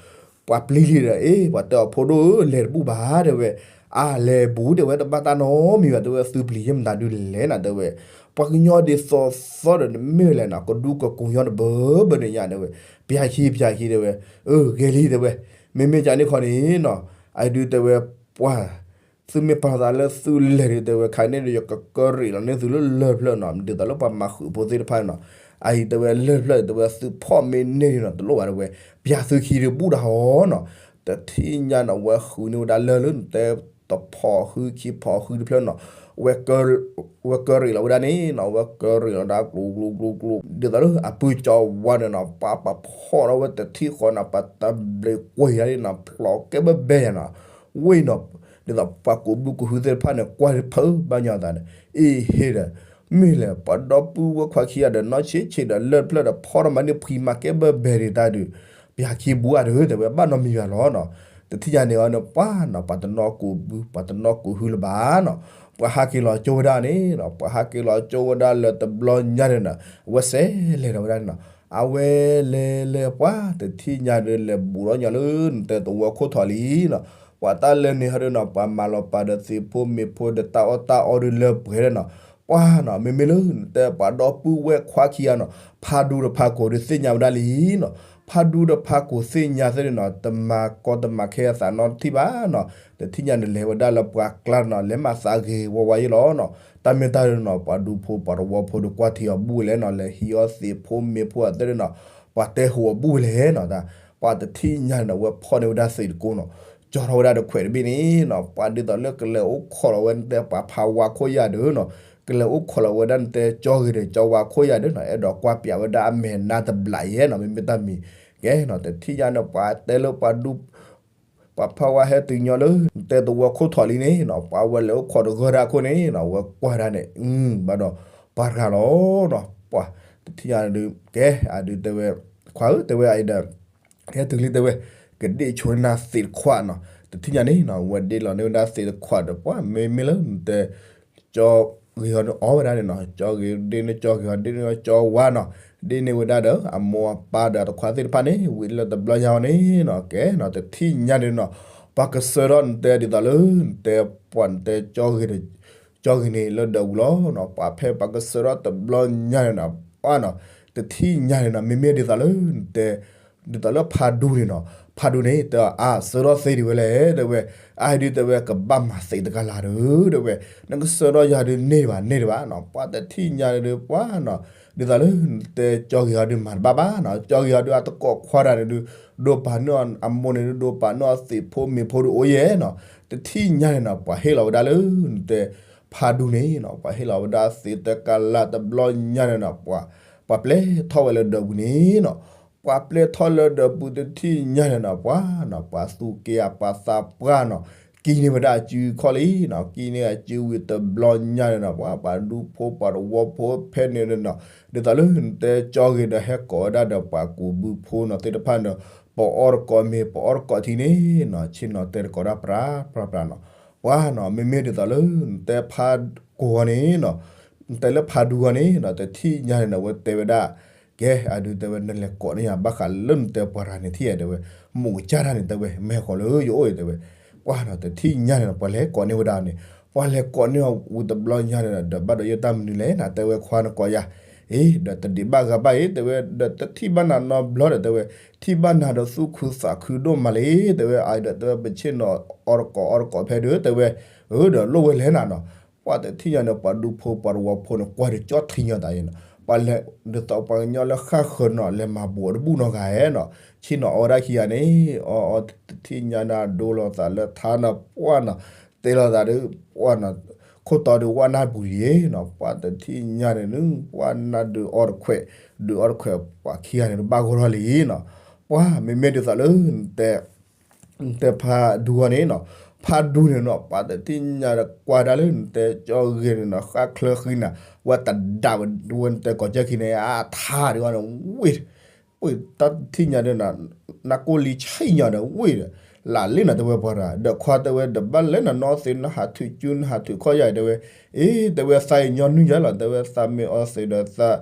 ပှၤပျံၤလံဒီး အ့ ပှၤတဲအီၤဖိဒိၣ်ဧၢ လဲၤတဘူၣ်ဘၣ်တဲဝဲ, အါလဲၤဘူးတဲဝဲ တဘၣ်တၢ်နီတမံၤဘၣ်တဲဝဲ သုပျံၤယဲၢ်မတၤဒုလဲၣ်နၤတဲဝဲ, ပှၤကညီဒ်သိးသိးဒီးနမ့ၢ်လဲၣ်နၤ ကဒူကကိာ်ညီတဘၢဘၢန့ၣ်ညါတဲဝဲ, ပျံၤခံပျံၤခံတဲဝဲ, အၢ ဂ့ၤလံတဲဝဲ, မ့မ့ၢ်ကန့ၣ်ခီန့ၣ်နီၤ အဒုတဲဝဲ, ပှၤ သုမ့ၢ်ပာ်သးလၢသုလဲၤဒုးတဲဝဲ ခါန့ၣ်ဒီး ယကကရံးလီၤန့ၢ်သုလၢလၢၢ်ဖျၢၣ်နီၤ ဒ်သိးလၢပှၤမၤဃုာ်ဖိသ့ၣ်တဖၣ်နီၤ, အအံၤတဲဝဲလၢၢ်ဖျၢၣ်တဲဝဲ သုဖီၣ်မ့ၢ်န့ၢ်ဒုးနီၤ တလိၣ်ဘၣ်တဲဝဲ, ပျၢ်သုခံဒုးဘူၣ်တၢ်ဟီနီၤ, တထံၣ်ညါနီၤ ဝဲဃုာ်န့ၢ်ဝဲဒၣ်လၢၢ်လၢနတဲ တဖီၣ်ဃုခံဖီၣ်ဃုတဖျၢၣ်နီၤ, ဝဲကရံးလီၤဝဲဒၣ်န့ၣ်နီၤ ဝဲကရံးလီၤဒၣ်ကျိၤကျိၤကျိၤကျိၤ ဒ်သိးလၢအပုၢ်ကၠီဝါန့ၣ်နီၤ ပှၤပှၤဖီၣ်ထီၣ်ဝဲတထံၣ်ဃီနီၤ ပှၤတဘျ့ကွံာ်ယၤန့ၣ်နီၤ ဖျိးကဲဘၣ်ဘဲယၤနီၤ, ဝ့ၢ်နီၤ ဒ်သိးပှၤကူးဘုကူးဟုသ့ၣ်တဖၣ်န့ၣ် ကွၢ်ဖုးဘၣ်ညီသးန့ၣ် အ့ဟ့ဒီး မ့ၢ်လဲၣ် ပှၤဒီပုၢ်ဝဲၢ်ခွါခံဂၤဒီး နီၢ်ဆံးဆံးဒီးလၢၢ်ဖျၢၣ်ဒီး ဖီၣ်ထီၣ်မၤန့ၢ်ဖှံမၤကဲဘၣ်ဘဲဒံးတၢ်ဒုး ပျၢ်ခံဘူးအါဒုး တဲဝဲဘၣ်နီတမံၤဘၣ်လီၤနီၤ, တထံၣ်ညါန့ၣ်အီၤန့ၣ် ပှၤနီၤ ပှၤတနီၤကူးဘု ပှၤတနီၤကူးဟုလၢၤဘၣ်နီၤ, ပှၤဟးက့ၤလီၤကၠိဝဲဒၣ်န့ၣ်နီၤ ပှၤဟးက့ၤလီၤကၠိဝဲဒၣ်လၢတဘျီညါန့ၣ်နီၤ အဝဲစဲးလဲၤဒီးဝဲဒၣ်န့ၣ်နီၤ, အဝဲလဲၤလဲၤပှၤ တထံၣ်ညါဒုး လဲၤဘူးထီၣ်ညီလၢနတဲသဝီခိၣ်ထီၣ်လံနီၤ, ပှၤတၢ်လၢန့ၣ်ဟီဒုးနီၤ ပှၤမၤလီၤပာ်ဒီးသ့ၣ်ဖိမ့ၢ်ဖိဒီးတၢ်အီၣ်တၢ်အီဒုးလၢပှဲၤဒီးနီၤ, ပှၤနီၤ မ့မ့ၢ်လၢနတဲပှၤဒီပုၢ်ဝဲၢ်ခွါခံဂၤနီၤ ဖးဒူဒီးဖးကိာ်ဒုးသ့ၣ်ညါဝဲဒၣ်လံနီၤ, ဖးဒူဒီးဖးကိာ်သ့ၣ်ညါသ့ၣ်န့ၣ်နီၤ တမၤကီတမၤခဲအသးနီတထံၣ်ဘၣ်နီၤ, တထံၣ်ညါန့ၣ်လဲၤဝဲဒၣ်လၢပှၤကျါနီၤ လဲၤမၤသးဂ့ၤဝါဝါယ့ၣ်လီၤနီၤ, တၢ်မ့ၢ်တၢ်ဒုးနီၤ ပှၤဒူဖိပှၤတဝီဖိဒုးကွၢ်ထံအီၤဘူၣ်ဝဲလဲၣ်နီၤ လဲၤဟံးအီၣ်သ့ၣ်ဖိမ့ၢ်ဖိအသ့ၣ်န့ၣ်နီၤ, ပှၤတဲဟူးအီၤဘူၣ်ဝဲလဲၣ်နီၤ, ပှၤတထံၣ်ညါန့ၣ်နီၤ ဝဲဖီၣ်န့ၢ်ဝဲဒၣ်သ့ၣ်တကိနီၤ, ကၠီထီၣ်ဝဲဒၣ်တခွဲးတဘ့ၣ်န့ၣ်နီၤ ပှၤဒ်သိးလၢကလဲၤအိၣ်ခိးလီၤဝဲနတဲပှၤဖးဝါခိၣ်ယၤဒုးနီၤ, ကလဲၤအိၣ်ခိးလီၤဝဲဒၣ်နတဲကၠီဂ့ၤဒီးကၠီဝါခိၣ်ယၤဒုးနီၤ အဲၣ်ဒိးကွၢ်ပျးဝဲဒၣ်အမဲာ်နါတဘျးယဲနီၤ မ့မ့ၢ်တၢ်မံၤကဲနီၤ, တထံၣ်ညါန့ၣ် ပှၤတဲလၢပှၤဒူ ပှၤဖးဝါဟဲတုၤညီလၢ နတဲသဝီခိၣ်ထီၣ်လံန့ၣ်နီၤ ပှၤဝဲလဲၤအိၣ်ခိးတဂၢၢ်ဒၣ်ခိၣ်န့ၣ်နီၤ ဝဲကွၢ်ဒၣ်န့ၣ် ဘၣ်ဒီး ပှၤတဂၤလီၤနီၤ, ပှၤတထံၣ်ညါဒုး ကဲအဒုးတဲဝဲ ခွါဧၢ တဲဝဲအံၤဒီး ဟဲတုၤလံတဲဝဲ ကဒ့ၣ်ဆိန့ၢ်နၤသ့ၣ်တခွးနီၤ, တထံၣ်ညါန့ၣ်နီၤ ဝဲဒ့ၣ်လီၤန့ၢ်ဝဲဒၣ်သ့ၣ်တခွးဒီး ပှၤမ့မ့ၢ်လၢနတဲ ကၠီဂ့ၤဟီဒုးအီၣ်ဝဲဒၣ်န့ၣ်နီၤ, ကၠီဂ့ၤဒ့ၣ်န့ၢ်ကၠီဂ့ၤဟီဒ့ၣ်န့ၢ်ကၠီဝါနီၤ, ဒ့ၣ်န့ၢ်ဝဲဒၣ်ဒီး အမိၢ်အပၢ်ဒီးအတခွါသ့ၣ်တဖၣ်န့ၣ် ဝံၤလၢတဘျီညါအီၤန့ၣ်နီၤ ကဲနီၤ တထံၣ်ညါန့ၣ်နီၤ, ပှၤကစၢထီၣ်နတဲဒ်သိးလၢ နတဲပှၤနတဲ ကၠီဂ့ၤန့ၣ်လၢဒၢးပူၤလီၤနီၤ, ပှၤဖဲပှၤကစၢထီၣ်တဘျီညါန့ၣ်နီၤ ပှၤနီၤ တထံၣ်ညါန့ၣ်နီၤ မ့မ့ၢ်ဒ်သိးလၢနတဲ ဒ်သိးလၢဖးဒူန့ၣ်နီၤ, ဖးဒူန့ၣ် တဲအါ စၢထီၣ်သ့ဒံးဝဲလဲၣ် တဲဝဲ, အါဒုးတဲဝဲ ကဘၣ်မၤသ့တကလးဒုး တဲဝဲ, နကစၢထီၣ်ယၤဒုးန့ၢ်တဘၣ် န့ၢ်တဘၣ်နီၤ, ပှၤတထံၣ်ညါဒုး ပှၤနီၤ, ဒ်သိးလၢနတဲကၠီဂ့ၤဟီဒုးမၤတဘၣ်ဘၣ်နီၤ, ကၠီဂ့ၤဟီဒုးအတကိးခွါတၢ်န့ၣ်ဒုး ဒိးပာ်န့ၢ်အီၤအမိၢ်န့ၣ်ဒုး ဒိးပာ်န့ၢ်အီၤသ့ၣ်ဖိမ့ၢ်ဖိဒုးအိၣ်ယဲနီၤ, တထံၣ်ညါန့ၣ်နီၤ ပှၤဟ့ၣ်လီၤဝဲဒၣ်လၢ နတဲ ဖးဒူန့ၣ်နီၤ, ပှၤဟ့ၣ်လီၤဝဲဒၣ်သ့တကလးတဘျီညါန့ၣ်နီၤ, ပှၤ ပှၤပျဲထီၣ်ဝဲလၢဒၢးပူၤန့ၣ်နီၤ, ပှၤပျဲထီၣ်လၢဒၢးပူၤတထံၣ်ညါန့ၣ်နီၤ, ပှၤနီၤ ပှၤသူၣ်က့ၤအပှၤသးပှၢ်နီၤ, ကံန့ၢ်ဝဲဒၣ်အစုခီၣ်လံနီၤ, ကံန့ၢ်အစုဝံၤတဘျီညါန့ၣ်နီၤ, ပှၤ ပှၤဒူဖိပှၤတဝီဖိဖဲန့ၣ်နီၤ, ဒ်သိးလၢနတဲကၠီဂ့ၤဒီးဟဲကိးဝဲဒၣ်ဒီးပှၤကူးဘုဖိနီၤသ့ၣ်တဖၣ်န့ၣ်, ပအီၣ်တကိးမ့ၤ ပအီၣ်တကိးထံန့ၣ်နီၤ, ဆ့ၣ်နီၤတဲတကိးဒၣ်ပြးပြးပြးနီၤ, ပှၤနီၤ မ့မ့ၢ်ဒ်သိးလၢနတဲဖးကိာ်ဂီၤန့ၣ်နီၤ, နတဲလၢဖးဒူဂီၤန့ၣ်နီၤ, တထံၣ်ညါန့ၣ်နီၤ ဝဲတဲဝဲဒၣ် ကဲ အဒုးတဲဝဲ နလဲၤကိးန့ၢ်ယၤ ဘၣ်ဃးလၢနတဲပှၤရၤန့ၣ်ထံၣ်ဧါ တဲဝဲ, မိၢ်ကစၢ်တၢ်န့ၣ် တဲဝဲ မ့ၢ်ဟဲဃီၤလၢယအိၣ်အံၤ တဲဝဲ, ပှၤနီၤ တထံၣ်ညါန့ၣ်နီၤ ပှၤလဲၤကိးန့ၢ်ဝဲဒၣ်န့ၣ်, ပှၤလဲၤကိးန့ၢ်အီၤဝံၤတဘျီညါန့ၣ်ဒီး ဒီးဘၣ်ဒီးယတၢ်မနုၤလဲၣ်နီၤ တဲဝဲ ခွါနကိးယၤ, အ့ ဒီးတဒံးဘၣ်ဂၤဘၣ်အံၤ တဲဝဲ, ဒီးတထံၣ်ဘၣ်နၤနီတဘျီဒီး တဲဝဲ, ထံၣ်ဘၣ်နၤဒီးသူၣ်ခုသးခုဒိၣ်မးလံ တဲဝဲ, အဒီးတဲဝဲ ပဆ့ၣ်နီၤအီၣ်တကိးအီတကိးဖဲဒုး တဲဝဲ, အၢ ဒီးလိၣ်ဝဲလဲၣ်နၤနီၤ ပှၤတထံၣ်ညါန့ၣ် ပှၤဒူဖိပှၤတဝီဖိန့ၣ် ကွၢ်ဒုးကၠီထံညီတၢ်အံၤနီၤ, ပှၤလဲၤဒ်သိးပှၤကညီလၢဃၣ်ဃၢၤနီၤ လဲၤမၤဘူးအီၤတဘူၣ်နီတဂၤဧဲနီၤ, ဆ့ၣ်နီၤအီၣ်ဝဲဒၣ်ခံဂၤန့ၣ် အီၣ်အီၣ်တထံၣ်ညါန့ၣ် ဒိလိာ်သးလၢထါနီၤ ပှၢ်နီၤ, တဲလိာ်သးဒီး ပှၢ်နီၤ, ခိၣ်တီဒုးဝၣ်နၢ်ပူၤလံနီၤ, ပှၤတထံၣ်ညါန့ၣ် ပှၢ်နၢ်ဒုးအီၣ်တခွဲး, ဒုးအီၣ်တခွဲး ပှၤခံဂၤန့ၣ် ဘၣ်ဂီၢ်ထီၣ်လံနီၤ, ပှၤမ့မ့ၢ်ဒ်သိးလၢ နတဲဖးဒူဂီၤန့ၣ်နီၤ, ဖးဒူန့ၣ်နီၤ ပှၤတထံၣ်ညါဒီးကွၢ်ဒၣ်လၢနတဲကၠီဂ့ၤန့ၣ်နီၤ ဃၣ်ချၢဃံနၤ, ဝဲတဒၣ်ဝဲ ဝဲနတဲကိးကၢၢ်ခံန့ၣ် အထါဒုးဂီၤန့ၣ် ဝ့ၢ်, ဝ့ၢ်တၢ်တထံၣ်ညါဒီးနီၤ, နၢ်ကိၢ်လံဆံၣ်ညီဒီးဝ့ၢ်ဒီး, လၢ်လံနီၤ တဲဝဲပှၤရၤ ဒီးခွါတဲဝဲ တဘၣ်လဲၤနီၤ နီၢ်သ့ၣ် နဟးထုးကၠူ နဟးထုးခီၣ်ယၤ တဲဝဲ, အ့ တဲဝဲ သးအံၤညီနုၢ်ယၤလီၤ တဲဝဲ သးမ့ၢ်အီသံးဒီး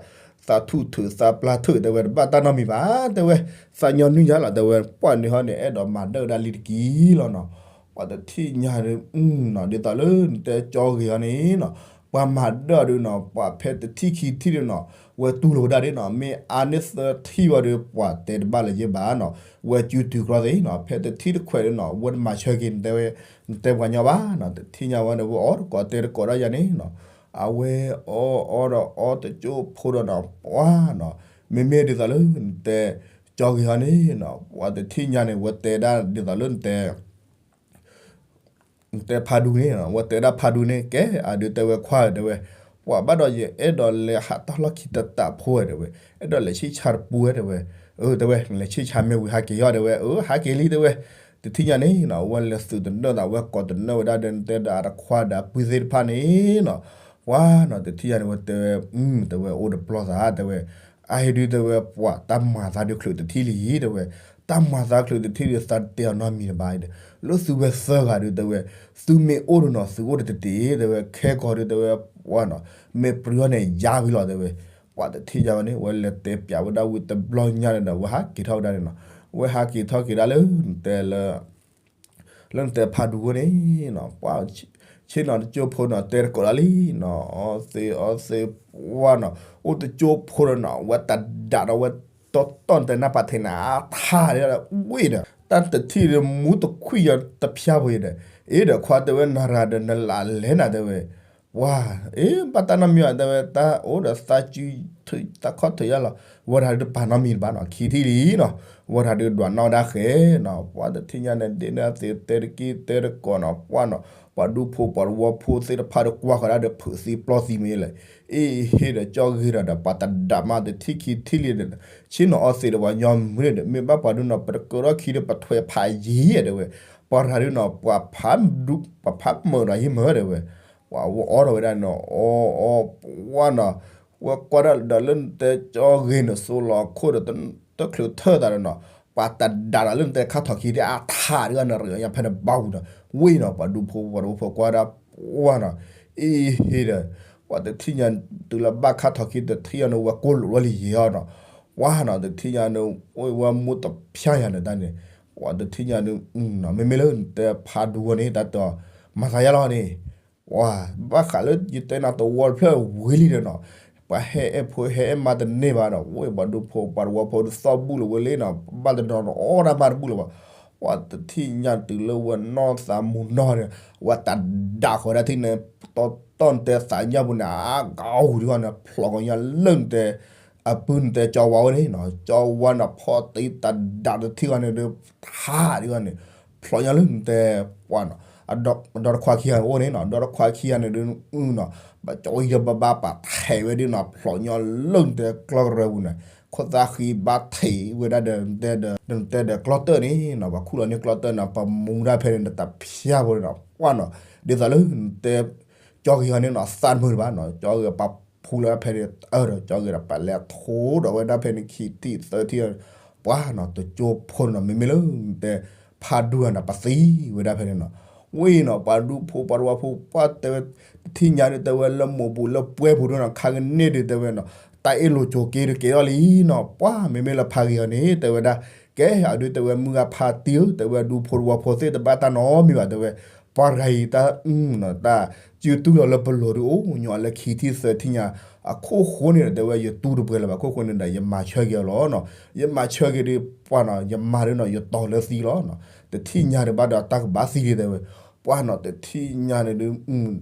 သးထုးထုး သးပျၢ်ထုး တဲဝဲ တဘၣ်တၢ်နီတမံၤဘၣ် တဲဝဲ, သးညီနုၢ်ယၤလီၤ တဲဝဲ, ပှၢ်န့ၣ်ဟီန့ၣ် အဲၣ်ဒိးမၤဒၢၣ်ဝဲဒၣ်လံတက့ၢ်လီၤနီၤ. ပှၤတထံၣ်ညါန့ၣ် ဒ်သိးလၢနတဲကၠီဂ့ၤဟီန့ၣ်နီၤ ပှၤမၤဒၢၣ်အီၤဒုးနီၤ ပှၤဖဲတထံၣ်ခံထံၣ်ဒုးနီၤ ဝဲတူၢ်လိာ်ဝဲဒၣ်ဒ်နီၤ မ့ၢ်အါန့ၢ်သၢထံၣ်ဝံၤဒီး ပှၤတဲတဘၣ်လၢၤယဲၢ်ဘၣ်နီၤ ဝဲကၠူတုၤကြီသ့နီၤ ဖဲတထံၣ်တခွဲးဒုးနီၤ ဝဲတမၤဆၢက့ၤ နတဲပှၤညီဘၣ်နီၤ တထံၣ်ညါဝဲန့ၣ် ဝဲအီၣ်တကိးတဲတကိးဒၣ်ယၤန့ၣ်နီၤ အဝဲအီၣ်အီဒီးအီတကၠိဖိဒီးနီၤ ပှၢ်နီၤ မ့မ့ၢ်ဒ်သိးလၢနတဲကၠီဂ့ၤဟီန့ၣ်နီၤ ပှၤတထံၣ်ညါန့ၣ် ဝဲတဲဒၣ်ဒ်သိးလၢနတဲ နတဲဖးဒူန့ၣ် ဝဲတဲဒၣ်ဖးဒူန့ၣ် ကဲ အဒုးတဲဝဲခွါဧၢ တဲဝဲ, ပှၤဘၣ်ဒီးယအဲၣ်ဒိးလဲၤဟးတၢ်လီၢ်ခံတတးဖိဧၢ တဲဝဲ, အဲၣ်ဒိးလဲၤဆံၣ်ဆါတပူဝဲ တဲဝဲ, အၢ တဲဝဲ နလဲၤဆံၣ်ဆါမ့ၢ်ဝံၤဟးက့ၤအီၤ တဲဝဲ, အၢ ဟးက့ၤလံ တဲဝဲ, တထံၣ်ညါန့ၣ်နီၤ အဝဲလဲၤသုးတနၢၣ်သး အဝဲကိးတနၢၣ်ဝဲဒၣ်ဒီး နတဲဒီးအတခွါဒီးအပုၢ်သ့ၣ်တဖၣ်န့ၣ်နီၤ, ပှၢ်နီၤ တထံၣ်ညါန့ၣ် ဝဲတဲဝဲ, တဲဝဲ အိၣ်ဒီးပျီသး တဲဝဲ, အဟ့ၣ်ဒုး တဲဝဲ ပှၤတၢ်မၤသးဒုးချုးတထံၣ်လံ တဲဝဲ, တၢ်မၤသးချုးတထံၣ်ဒုး သးတတဲအီၤနီတမံၤလၢၤဘၣ်ဒီး လၢသုဝဲသၢဂၤဒုး တဲဝဲ, သုမ့ၢ်အိၣ်ဒီးနီၤ သုအိၣ်တတ့ၢ် တဲဝဲ, ခဲကီၤဒုး တဲဝဲ, ပှၢ်နီၤ မ့ၢ်ပြံအီၤန့ၣ် ယါဝံၤလီၤ တဲဝဲ, ပှၢ်တထံၣ်ညါဝဲန့ၣ် ဝဲလဲၤတဲပၠးဝဲဒၣ်ဝံၤတဘျီညါန့ၣ်ဒီး ဝဲဟးက့ၤထီၣ်ဝဲဒၣ်န့ၣ်နီၤ, ဝဲဟးက့ၤထီၣ်က့ၤဒၣ်လၢ နတဲ လၢနတဲဖးဒူဝဲန့ၣ်နီၤ, ပှၢ် ဆ့ၣ်နီၤတကၠိဖိနီၤ တဲတကိးဒၣ်လံနီၤ, အီသံးအီသံး ပှၢ်နီၤ အိၣ်တကၠိဖိဒီးနီၤ ဝဲတဒးဒီးဝဲတီတီနတဲနၢ်ပာ်ထဲန့ၣ် အထါဒ်ဝ့ၢ်ဒီး တၢ်တထံၣ်ဒီးမူတခွံၣ်ယၤတဖျါဖိယဲဒီး, အ့ဒီးခွါတဲဝဲ နၤရၤဒီးနလၢလဲၤနၤ တဲဝဲ, ပှၢ် အ့ ဘၣ်တၢ်နီတမံၤဘၣ် တဲဝဲ တၢ်အိၣ်ဒီးသးစု သးခီၣ်ထုးယါလီၤ, ဝဲဒၣ်ဒုးပာ်နီတမံၤဘၣ်နီၤ ခံထံၣ်လံနီၤ, ဝဲဒၣ်ဒုးဒွးနီၣ်ဒၣ်ဃဲနီၤ, ပှၢ်တထံၣ်ညါန့ၣ် ဒ့နၢ်သ့တဲတက့ၢ်တဲတကိးနီၤ, ပှၢ်နီၤ ပှၤဒူဖိပှၤတဝီဖိသ့ၣ်တဖၣ်ဒီးကွၢ်ဃီၤဒၣ်ဒီးဖုးသံပျီသံမ့ၢ်လဲၣ်, အ့ဟ့ၣ်ဒီးကၠီဂ့ၤဒီး ပှၤတဒးမးတထံၣ်ခံထံၣ်လံဒီး ဆ့ၣ်နီၤအီသံးဒီးပှၤညီမုၢ်န့ၣ်ဒီး မ့ၢ်ဘၣ်ပှၤဒုးနီၤ ပတကြၢးထီၣ်ခံဒီး ပထွဲဖးယံၤတဲဝဲ, ပှၤရၤဒုးနီၤ ပှၤဖးမုာ်ဒီးယံၤမၢတဲဝဲ, ပှၤဝဲအီဒီးဝဲဒၣ်နီၤ အီအီ ပှၢ်နီၤ, ဝဲကွၢ်ဒၣ်ဒီးလၢနတဲကၠီဂ့ၤန့ၣ် စိလီၤခိၣ်ဒီး တချုးထၢၣ်သးဒီးနီၤ, ပှၤတဒးဒီးလၢနတဲခါထီၣ်ခံဒ်အထါဒ်အီၤန့ၣ် ရၢၢ်ညါဖဲန့ၣ်ဘၣ်ဝံၤဒီး ဝ့ၢ်နီၤ ပှၤဒူဖိပှၤဒူဖိကွၢ်ဒၣ် ပှၢ်နီၤ, အ့ဟ့ၣ်ဒီး ပှၤတထံၣ်ညါတုၤလၢဘၣ်ခါထီၣ်ခံတထံၣ်အီၤန့ၣ် ဝဲကိးလိာ်လီၤလံယဲၤအီၤနီၤ, ပှၢ်နီၤ တထံၣ်ညါန့ၣ် အိၣ်ဝဲမူတဖျါယၤန့ၣ်တၢ်န့ၣ်, ပှၢ်တထံၣ်ညါန့ၣ် မ့မ့ၢ်လၢနတဲဖးဒူဝဲန့ၣ် တၢ်တမၤသးယါလီၤန့ၣ် ပှၢ် ဘၣ်ဃးလၢယတဲနၤတဝီတဖျၢၣ်ဝံၤလံဒီးနီၤ, ပှၤဟဲအဲၣ်ဖိဟဲအဲၣ်မါတန့ၢ်ဘၣ်ဒီး ဝဲပှၤဒူဖိပှၤတဝီဖိဒုးသီၣ်ဘူၣ်လၢၤဝဲလံနီၤ, ဘၣ်တဒီးအီၣ်တၢ်မါတဘူၣ်လၢၤဘၣ်, ပှၢ်တထံၣ်ညါတုၤလၢဝဲနီၢ်သးမူၤနီၢ်န့ၣ် ဝဲတဒးဃီၤဒၣ်ထံၣ်န့ၣ် တီတီနတဲသးညါပူၤန့ၣ် အါဂၤအူၤဒံးဂီၢ်န့ၣ် ဖျိးကီးညါလၢနတဲ အပုၢ်နတဲကၠီဝါအိၣ်န့ၣ်နီၤ, ကၠီဝါန့ၣ်ဖီၣ်တံၢ်တဒးတထံၣ်ဂီၢ်န့ၣ်ဒီး ထါဒံးဂီၢ်န့ၣ် ဖျိးညါလၢနတဲ ပှၢ်နီၤ, ဒီးတခွါခံဂၤန့ၣ်အိၣ်န့ၣ်နီၤ, ဒီးတခွါခံဂၤန့ၣ်ဒီး အုနီၤ, ဘၣ်ကၠီဝါဒီးဘၣ်ဘၣ်ပာ်ထဲးဝဲဒ်နီၤ, ဖျိးညါလၢနတဲကျီၢ်ကရၢပူၤန့ၣ် ခိၣ်သၣ်ဃံဘၣ်ထဲးဝဲဒၣ်ဒီး နတဲဒီး နတဲဒီးကျီၢ်တၢၢ်န့ၣ်နီၤ, ပှၤခူၣ်လီၤန့ၢ်ကျီၢ်တၢၢ်န့ၣ် ပမူဒၣ်ဖဲန့ၣ် နတဖျါဖိန့ၣ်နီၤ, ပှၢ်နီၤ, ဒ်သိးလၢနတဲ ကၠီဂ့ၤဂီၢ်န့ၣ်နီၤ သးတမုာ်တဘၣ်နီၤ, ကၠီဂ့ၤပာ်ဖှူလၢဖဲန့ၣ် အၢဒီး ကၠီဂ့ၤဒီး ပလဲၤထိဒီးဝဲဒၣ်ဖဲန့ၣ် ခံထံၣ်သၢထံၣ် ပှၢ်နီၤ, တကၠိဖိန့ၣ်နီၤ, မ့မ့ၢ်လၢနတဲ ဖးဒူဂၤန့ၣ် ပသံဝဲဒၣ်ဖဲန့ၣ်နီၤ, ဝဲအံၤနီၤ ပှၤဒူဖိပှၤတဝီဖိ ပှၢ်တဲဝဲ တထံၣ်ညါဒုးတဲဝဲလၢမိၢ်ပူၤလၢပှဲၤပူၤဒုးနီၤ ခါကန့ၢ်ဒုးတဲဝဲနီၤ, တၢ်အ့ၣ်လိာ်ကၠိၤက့ၤဒုးက့ၤထီၣ်လံနီၤ, ပှၢ် မ့မ့ၢ်လၢဖးဂ့ၤဂီၢ်န့ၣ် တဲဝဲဒၣ်, ကဲ အဒုးတဲဝဲမုၢ်ဂၤဖးတံၢ်ဧၢ တဲဝဲဒူဖိတဝီဖိသ့ၣ်တဘၣ်တၢ်နီတမံၤဘၣ် တဲဝဲ, ပှၢ်တဂၤအံၤတၢ် တၢ်စုတူၢ်လီၤလၢပလိၤဒုးအိၣ်ညီလၢခံထံၣ်သၢထံၣ်ညါ, အခိၣ်ဃိန့ၣ်ဒီး တဲဝဲ ယတူၢ်တပှဲၤလၢၤဘၣ် ခိၣ်ဃိန့ၣ်ဒီး ယမၤဆၢက့ၤအီၤလီၤနီၤ, ယမၤဆၢက့ၤဒုး ပှၢ်နီၤ ယမၤဒုးနီၤ ယတီၤလၢသံလီၤနီၤ, တထံၣ်ညါဒုးဘၣ်ဒီးတၢ်ကဘၣ်သံဒုးတဲဝဲ, ပှၢ်နီၤ တထံၣ်ညါန့ၣ်ဒုး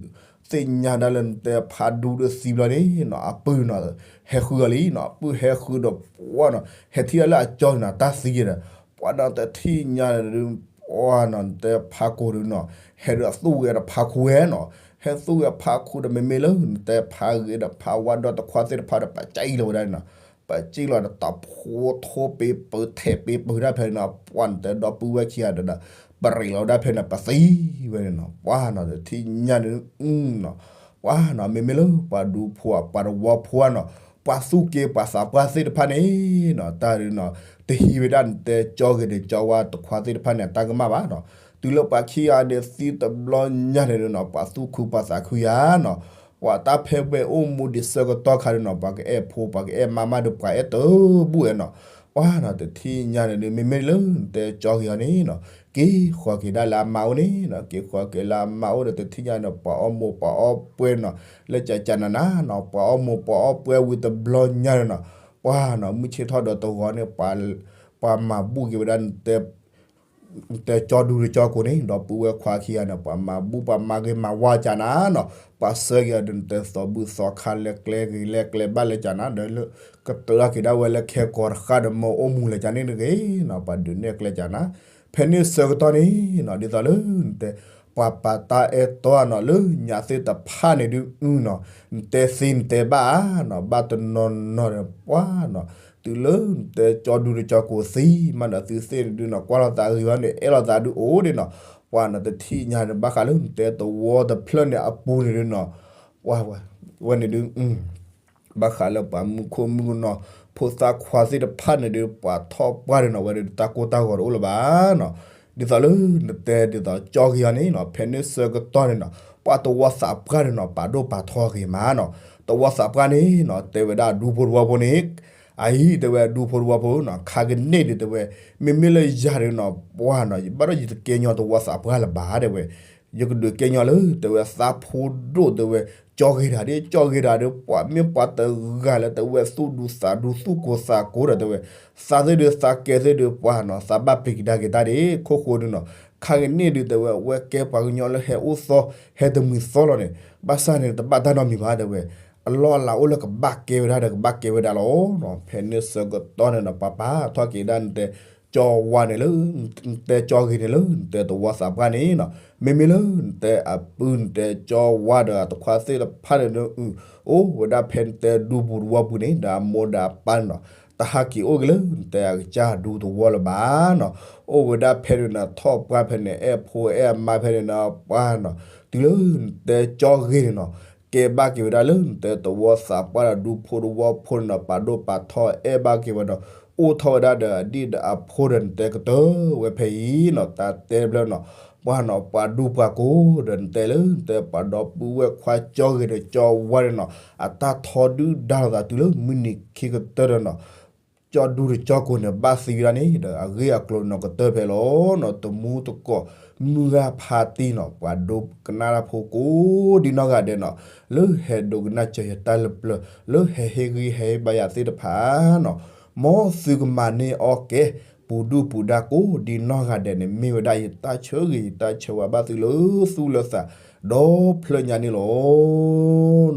သ့ၣ်ညါဒၣ်လၢနတဲဖးဒူဒုးသံဘျီန့ၣ်နီၤ အပုၢ်နီၤ ဟဲဃုအီၤလံနီၤ, အပုၢ်ဟဲဃုဒီး ပှၢ်နီၤ ဟဲထံၣ်အီၤလၢအကၠီန့ၣ်နီၤ တၢ်သံဒီး ပှၢ်နီၤ တထံၣ်ညါန့ၣ်ဒုး ပှၢ်နီၤ နတဲဖးခိၣ်ဒုးနီၤ ဟဲဒုးသူၣ်ဂဲၤဒီးဖးခိၣ်ဝဲနီၤ, ဟဲသူၣ်ဂဲၤဖးခိၣ်ဒီး မ့မ့ၢ်လၢနတဲဖးဂ့ၤဒီးဖးဝါဒီတခွါသ့ၣ်တဖၣ်ဒီး ပစံၣ်လီၤဝဲဒၣ်န့ၣ်နီၤ, ပစံၣ်လီၤဒီးတၢ်ဖိထိပ့ပၢၤထဲးပ့ပၢၤဒၣ်ဖဲန့ၣ်နီၤ, ပှၢ်နတဲဒီပုၢ်ဝဲၢ်ခံဂၤဒီး ပရ့းလီၤဝဲဒၣ်ဖဲန့ၣ် ပသံဝဲန့ၣ်နီၤ, ပှၢ်နီၤ တထံၣ်ညါန့ၣ်နီၤ, ပှၢ်နီၤ မ့မ့ၢ်လၢပှၤဒူဖိ ပှၤတဝီဖိနီၤ, ပာ်သူၣ်က့ၤပှၤသးပှၢ်သ့ၣ်တဖၣ်န့ၣ်နီၤ တၢ်ဒုးနီၤ တဟံးဝဲဒၣ်နတဲကၠီဂ့ၤဒီးကၠီဝါတခွါသ့ၣ်တဖၣ်န့ၣ် တၢ်ကမၣ်ဘၣ်နီၤ. တုၤလၢပှၤခံဂၤန့ၣ်သံတဘျီညါန့ၣ်ဒုးနီၤ ပှၤသူၣ်ခုပှၤသးခုယၤနီၤ. ပှၤတၢ်ဖဲဝဲအိၣ်မူဒံးဆၢကတီၢ်ခါဒုးနီၤ ပှၤကအဲၣ်ဖိ ပှၤကအဲၣ်မါမးဒီးပှၤအဲၣ်တဘူၣ်ဝဲနီၤ. ပှၤနီၤ တထံၣ်ညါန့ၣ်ဒုး မ့မ့ၢ်လၢနတဲကၠီဂ့ၤအီၤန့ၣ်နီၤ က့ၤဃီၤက့ၤဒၣ်လၢအမါအိၣ်န့ၣ်နီၤ. က့ၤဃီၤက့ၤလၢအမါအိၣ်ဒီး တထံၣ်ညါန့ၣ် ပှၤအီၣ်မိၢ်ပှၤအီၣ်ပှဲၤနီၤ လၢကကနၤနၤနီၤ ပှၤအီၣ်မိၢ်ပှၤအီၣ်ပှဲၤဝံၤတဘျီညါန့ၣ်နီၤ ပှၤနီၤ မုၢ်ဆ့ၣ်ထီၣ်ဒီးတဂီၤန့ၣ် ပှၤမၤဘူၣ်က့ၤဝဲဒၣ် နတဲကၠီဒူဒီးကၠီကိးန့ၣ် ဒီပုၢ်ဝဲၢ်ခွါခံဂၤန့ၣ် ပှၤမၤဘူၣ်ပှၤမၤဂ့ၤမၤဝါကနၤနီၤ ပှၤဆှၢက့ၤအီၤဒီး နတဲသီဘူၣ်သီခါလဲၤကျဲဂ့ၤလဲၤကျဲဘၣ်လဲၤကနၤ ဒီးလၢကတၢၢ်ထီၣ်က့ၤဒၣ်ဝဲလၢခဲကိာ်တဃၣ်ဒီး မၢအိၣ်မူလဲၤကန့ၣ်တဂ့ၤနီၤ ပှၤဒုးနဲၣ်ကျဲကနၤ ဖဲန့ၣ်ဆၢကတီၢ်န့ၣ်နီၤ ဒ်သိးလၢနတဲ ပှၤပာ်တၢ်အဲၣ်တီနီၤ လၢညါသ့ၣ်တဖၣ်န့ၣ်ဒုးနီၤ နတဲသ့နတဲဘၣ်နီၤ ဘၣ်တနီၤနီၤဒီး ပှၤနီၤ တုၤလၢနတဲကၠီဒူဒီးကၠီကိးသံမးဒီး သုသ့ၣ်န့ၣ်ဒုးနီၤ ကွၢ်လိာ်သးဂ့ၤအီၤန့ၣ် အဲၣ်လိာ်သးဒုးအိၣ်ဒံးနီၤ ပှၤနီၤ တထံၣ်ညါန့ၣ် ဘၣ်ဃးလၢနတဲသဝီတဖျၢၣ်န့ၣ်အပူၤန့ၣ်ဒုးနီၤ ပှၤဝဲန့ၣ်ဒုး ဘၣ်ဃးလၢပှၤမူခိၣ်မူနီၤ ဖိသၣ်ခွါသ့ၣ်တဖၣ်န့ၣ်ဒုး ပှၤထီၣ်ပှၢ်ဒုးနီၤ ဝဲဒုးတၢ်ကိၢ်တၢ်ဂီၤတအိၣ်လၢၤဘၣ်နီၤ. ဒ်သိးလၢနတဲဒ်သိးကၠီဂ့ၤအီၤန့ၣ်နီၤ ဖဲန့ၣ်ဆၢကတီၢ်န့ၣ်နီၤ ပှၤသဝီသးပှၢ်န့ၣ်နီၤ ပာ်ဒိၣ်ပာ်ထီဂ့ၤမးနီၤ သဝီသးပှၢ်န့ၣ်နီၤ တဲဝဲဒၣ်ဒူဖိသဝီဖိန့ၣ် အအံၤတဲဝဲဒူဖိသဝီဖိနီၤ ခါကန့ၣ်ဒုးတဲဝဲ မ့မ့ၢ်လၢယၤဒုးနီၤ ပှၤနီၤ ယဘၣ်ဒီးယတကဲညီသဝီသးပှၢ်လၢၤဘၣ်တဲဝဲ ယကဒုးကဲညီလၢတဲဝဲသးဖိဒိၣ်တဲဝဲ ကၠီဂ့ၤတၢ်ဒ် ကၠီဂ့ၤတၢ်ဒီး ပှၤမ့ၢ်ပှၤတဂၤလၢတဲဝဲသူၣ်ဒူသးဒူသူၣ်ကိၢ်သးကိၢ်ဒီးတဲဝဲ သးသ့ၣ်ဒုးသးကဲသ့ၣ်ဒုး ပှၤနီၤ သးဘၣ်ပ့ၤကဒါက့ၤတၢ်ဒ် ခိၣ်ဃိဒုးနီၤ ခါကန့ၣ်ဒုးတဲဝဲ အဝဲကဲပှၤကညီလၢဟဲအိၣ်သီ ဟဲတမှံၤသီလီၤန့ၣ် ဘၣ်ဆၣ်န့ၣ် တဘၣ်တၢ်နီတမံၤဘၣ်တဲဝဲ အလီၢ်အလၤအိၣ်လၢကဘၣ်ကဲဝဲဒၣ်ဒီးကဘၣ်ကဲဝဲဒၣ်လီၤ. ဖဲန့ၣ်ဆၢကတီၢ်န့ၣ်နီၤ ပှၤပာ်ထီၣ်က့ၤဒၣ်နတဲ ကၠီဝါန့ၣ်လၢ နတဲကၠီဂ့ၤန့ၣ်လၢ နတဲသဝီသးပှၢ်န့ၣ်နီၤ မ့မ့ၢ်လၢနတဲအပုၢ်နတဲကၠီဝါဒီးအတခွါသ့ၣ်တဖၣ်န့ၣ်ဒုး အိၣ်ဝဲဒၣ်ဖဲနတဲဒူပူၤသဝီပူၤန့ၣ် ဒီးအမိၢ်ဒီးအပၢ်န့ၣ်နီၤ တဟးက့ၤအိၣ်က့ၤလၢနတဲအကစၢ်ဒူသဝီလၢၤဘၣ်နီၤ အိၣ်ဝဲဒၣ်ဖဲန့ၣ်နီၤ ထီၣ်ပှၢ်ဖဲန့ၣ် အဲၣ်ဖိအဲၣ်အမါဖဲန့ၣ်နီၤ ပှၤနီၤ တုၤလၢနတဲကၠီဂ့ၤန့ၣ်နီၤ ကဲဘၣ်က့ၤဝဲဒၣ်လၢနတဲသဝီသးပှၢ်ဒီးဒူဖိသဝီဖိန့ၣ်နီၤ ပာ်ဒိၣ်ပာ်ထီအဲၣ်ဘၣ်က့ၤဝဲဒီး အိၣ်ထီၣ်ဝဲဒၣ်ဒီးအဒံၣ်ဒီးအဖိဒီးနတဲကတၢၢ်ဝဲဖဲအံၤနီၤ တၢ်တဲတဖျၢၣ်နီၤ ပှၤနီၤ ပှၤဒူပှၤကိးဒီးနတဲလၢနတဲပှၤဒီပုၢ်ဝဲၢ်ခွါကၠီဂ့ၤဒီးကၠီဝါန့ၣ်နီၤ အတၢ်ထီဒုၣ်ဒါလိာ်သးတုၤလၢမုၢ်နံၤခံကတၢၢ်ဒီးနီၤ ကၠီဒူဒီးကၠီကိးန့ၣ် ဘၣ်သံဝဲဒၣ်န့ၣ်ဒီး အဂ့ၢ်အကျိၤနီၤကတၢၢ်ဖဲလီၤနီၤ တမူတကိး မုၢ်ဂၤဖါတံၢ်နီၤ ပှၤဒိကနၣ်တၢ်ဖိကိးဒ်နီၢ်ဂၤဒဲးနီၤ လၢဟဲဒိကနၣ်စၢၤယတၢ်လၢပျၢၤ လၢဟဲဟ့ၣ်ဂံၢ်ဟဲဟ့ၣ်ဘါယၤသ့ၣ်တဖၣ်နီၤ မ်သုကမၤန့ၢ်အီၣ်ကဲ ပူၤဒုၣ်ပူၤဒါကိးဒ်နီၢ်ဂၤဒဲးန့ၣ် မ့ၢ်ဝဲဒၣ်ယတၢ်ဆၢဂ့ၤယတၢ်ဆၢဝါဘၣ်သုလၢသူၣ်လၢသး ဒီဖျၢၣ်ညါန့ၣ်လီၤ.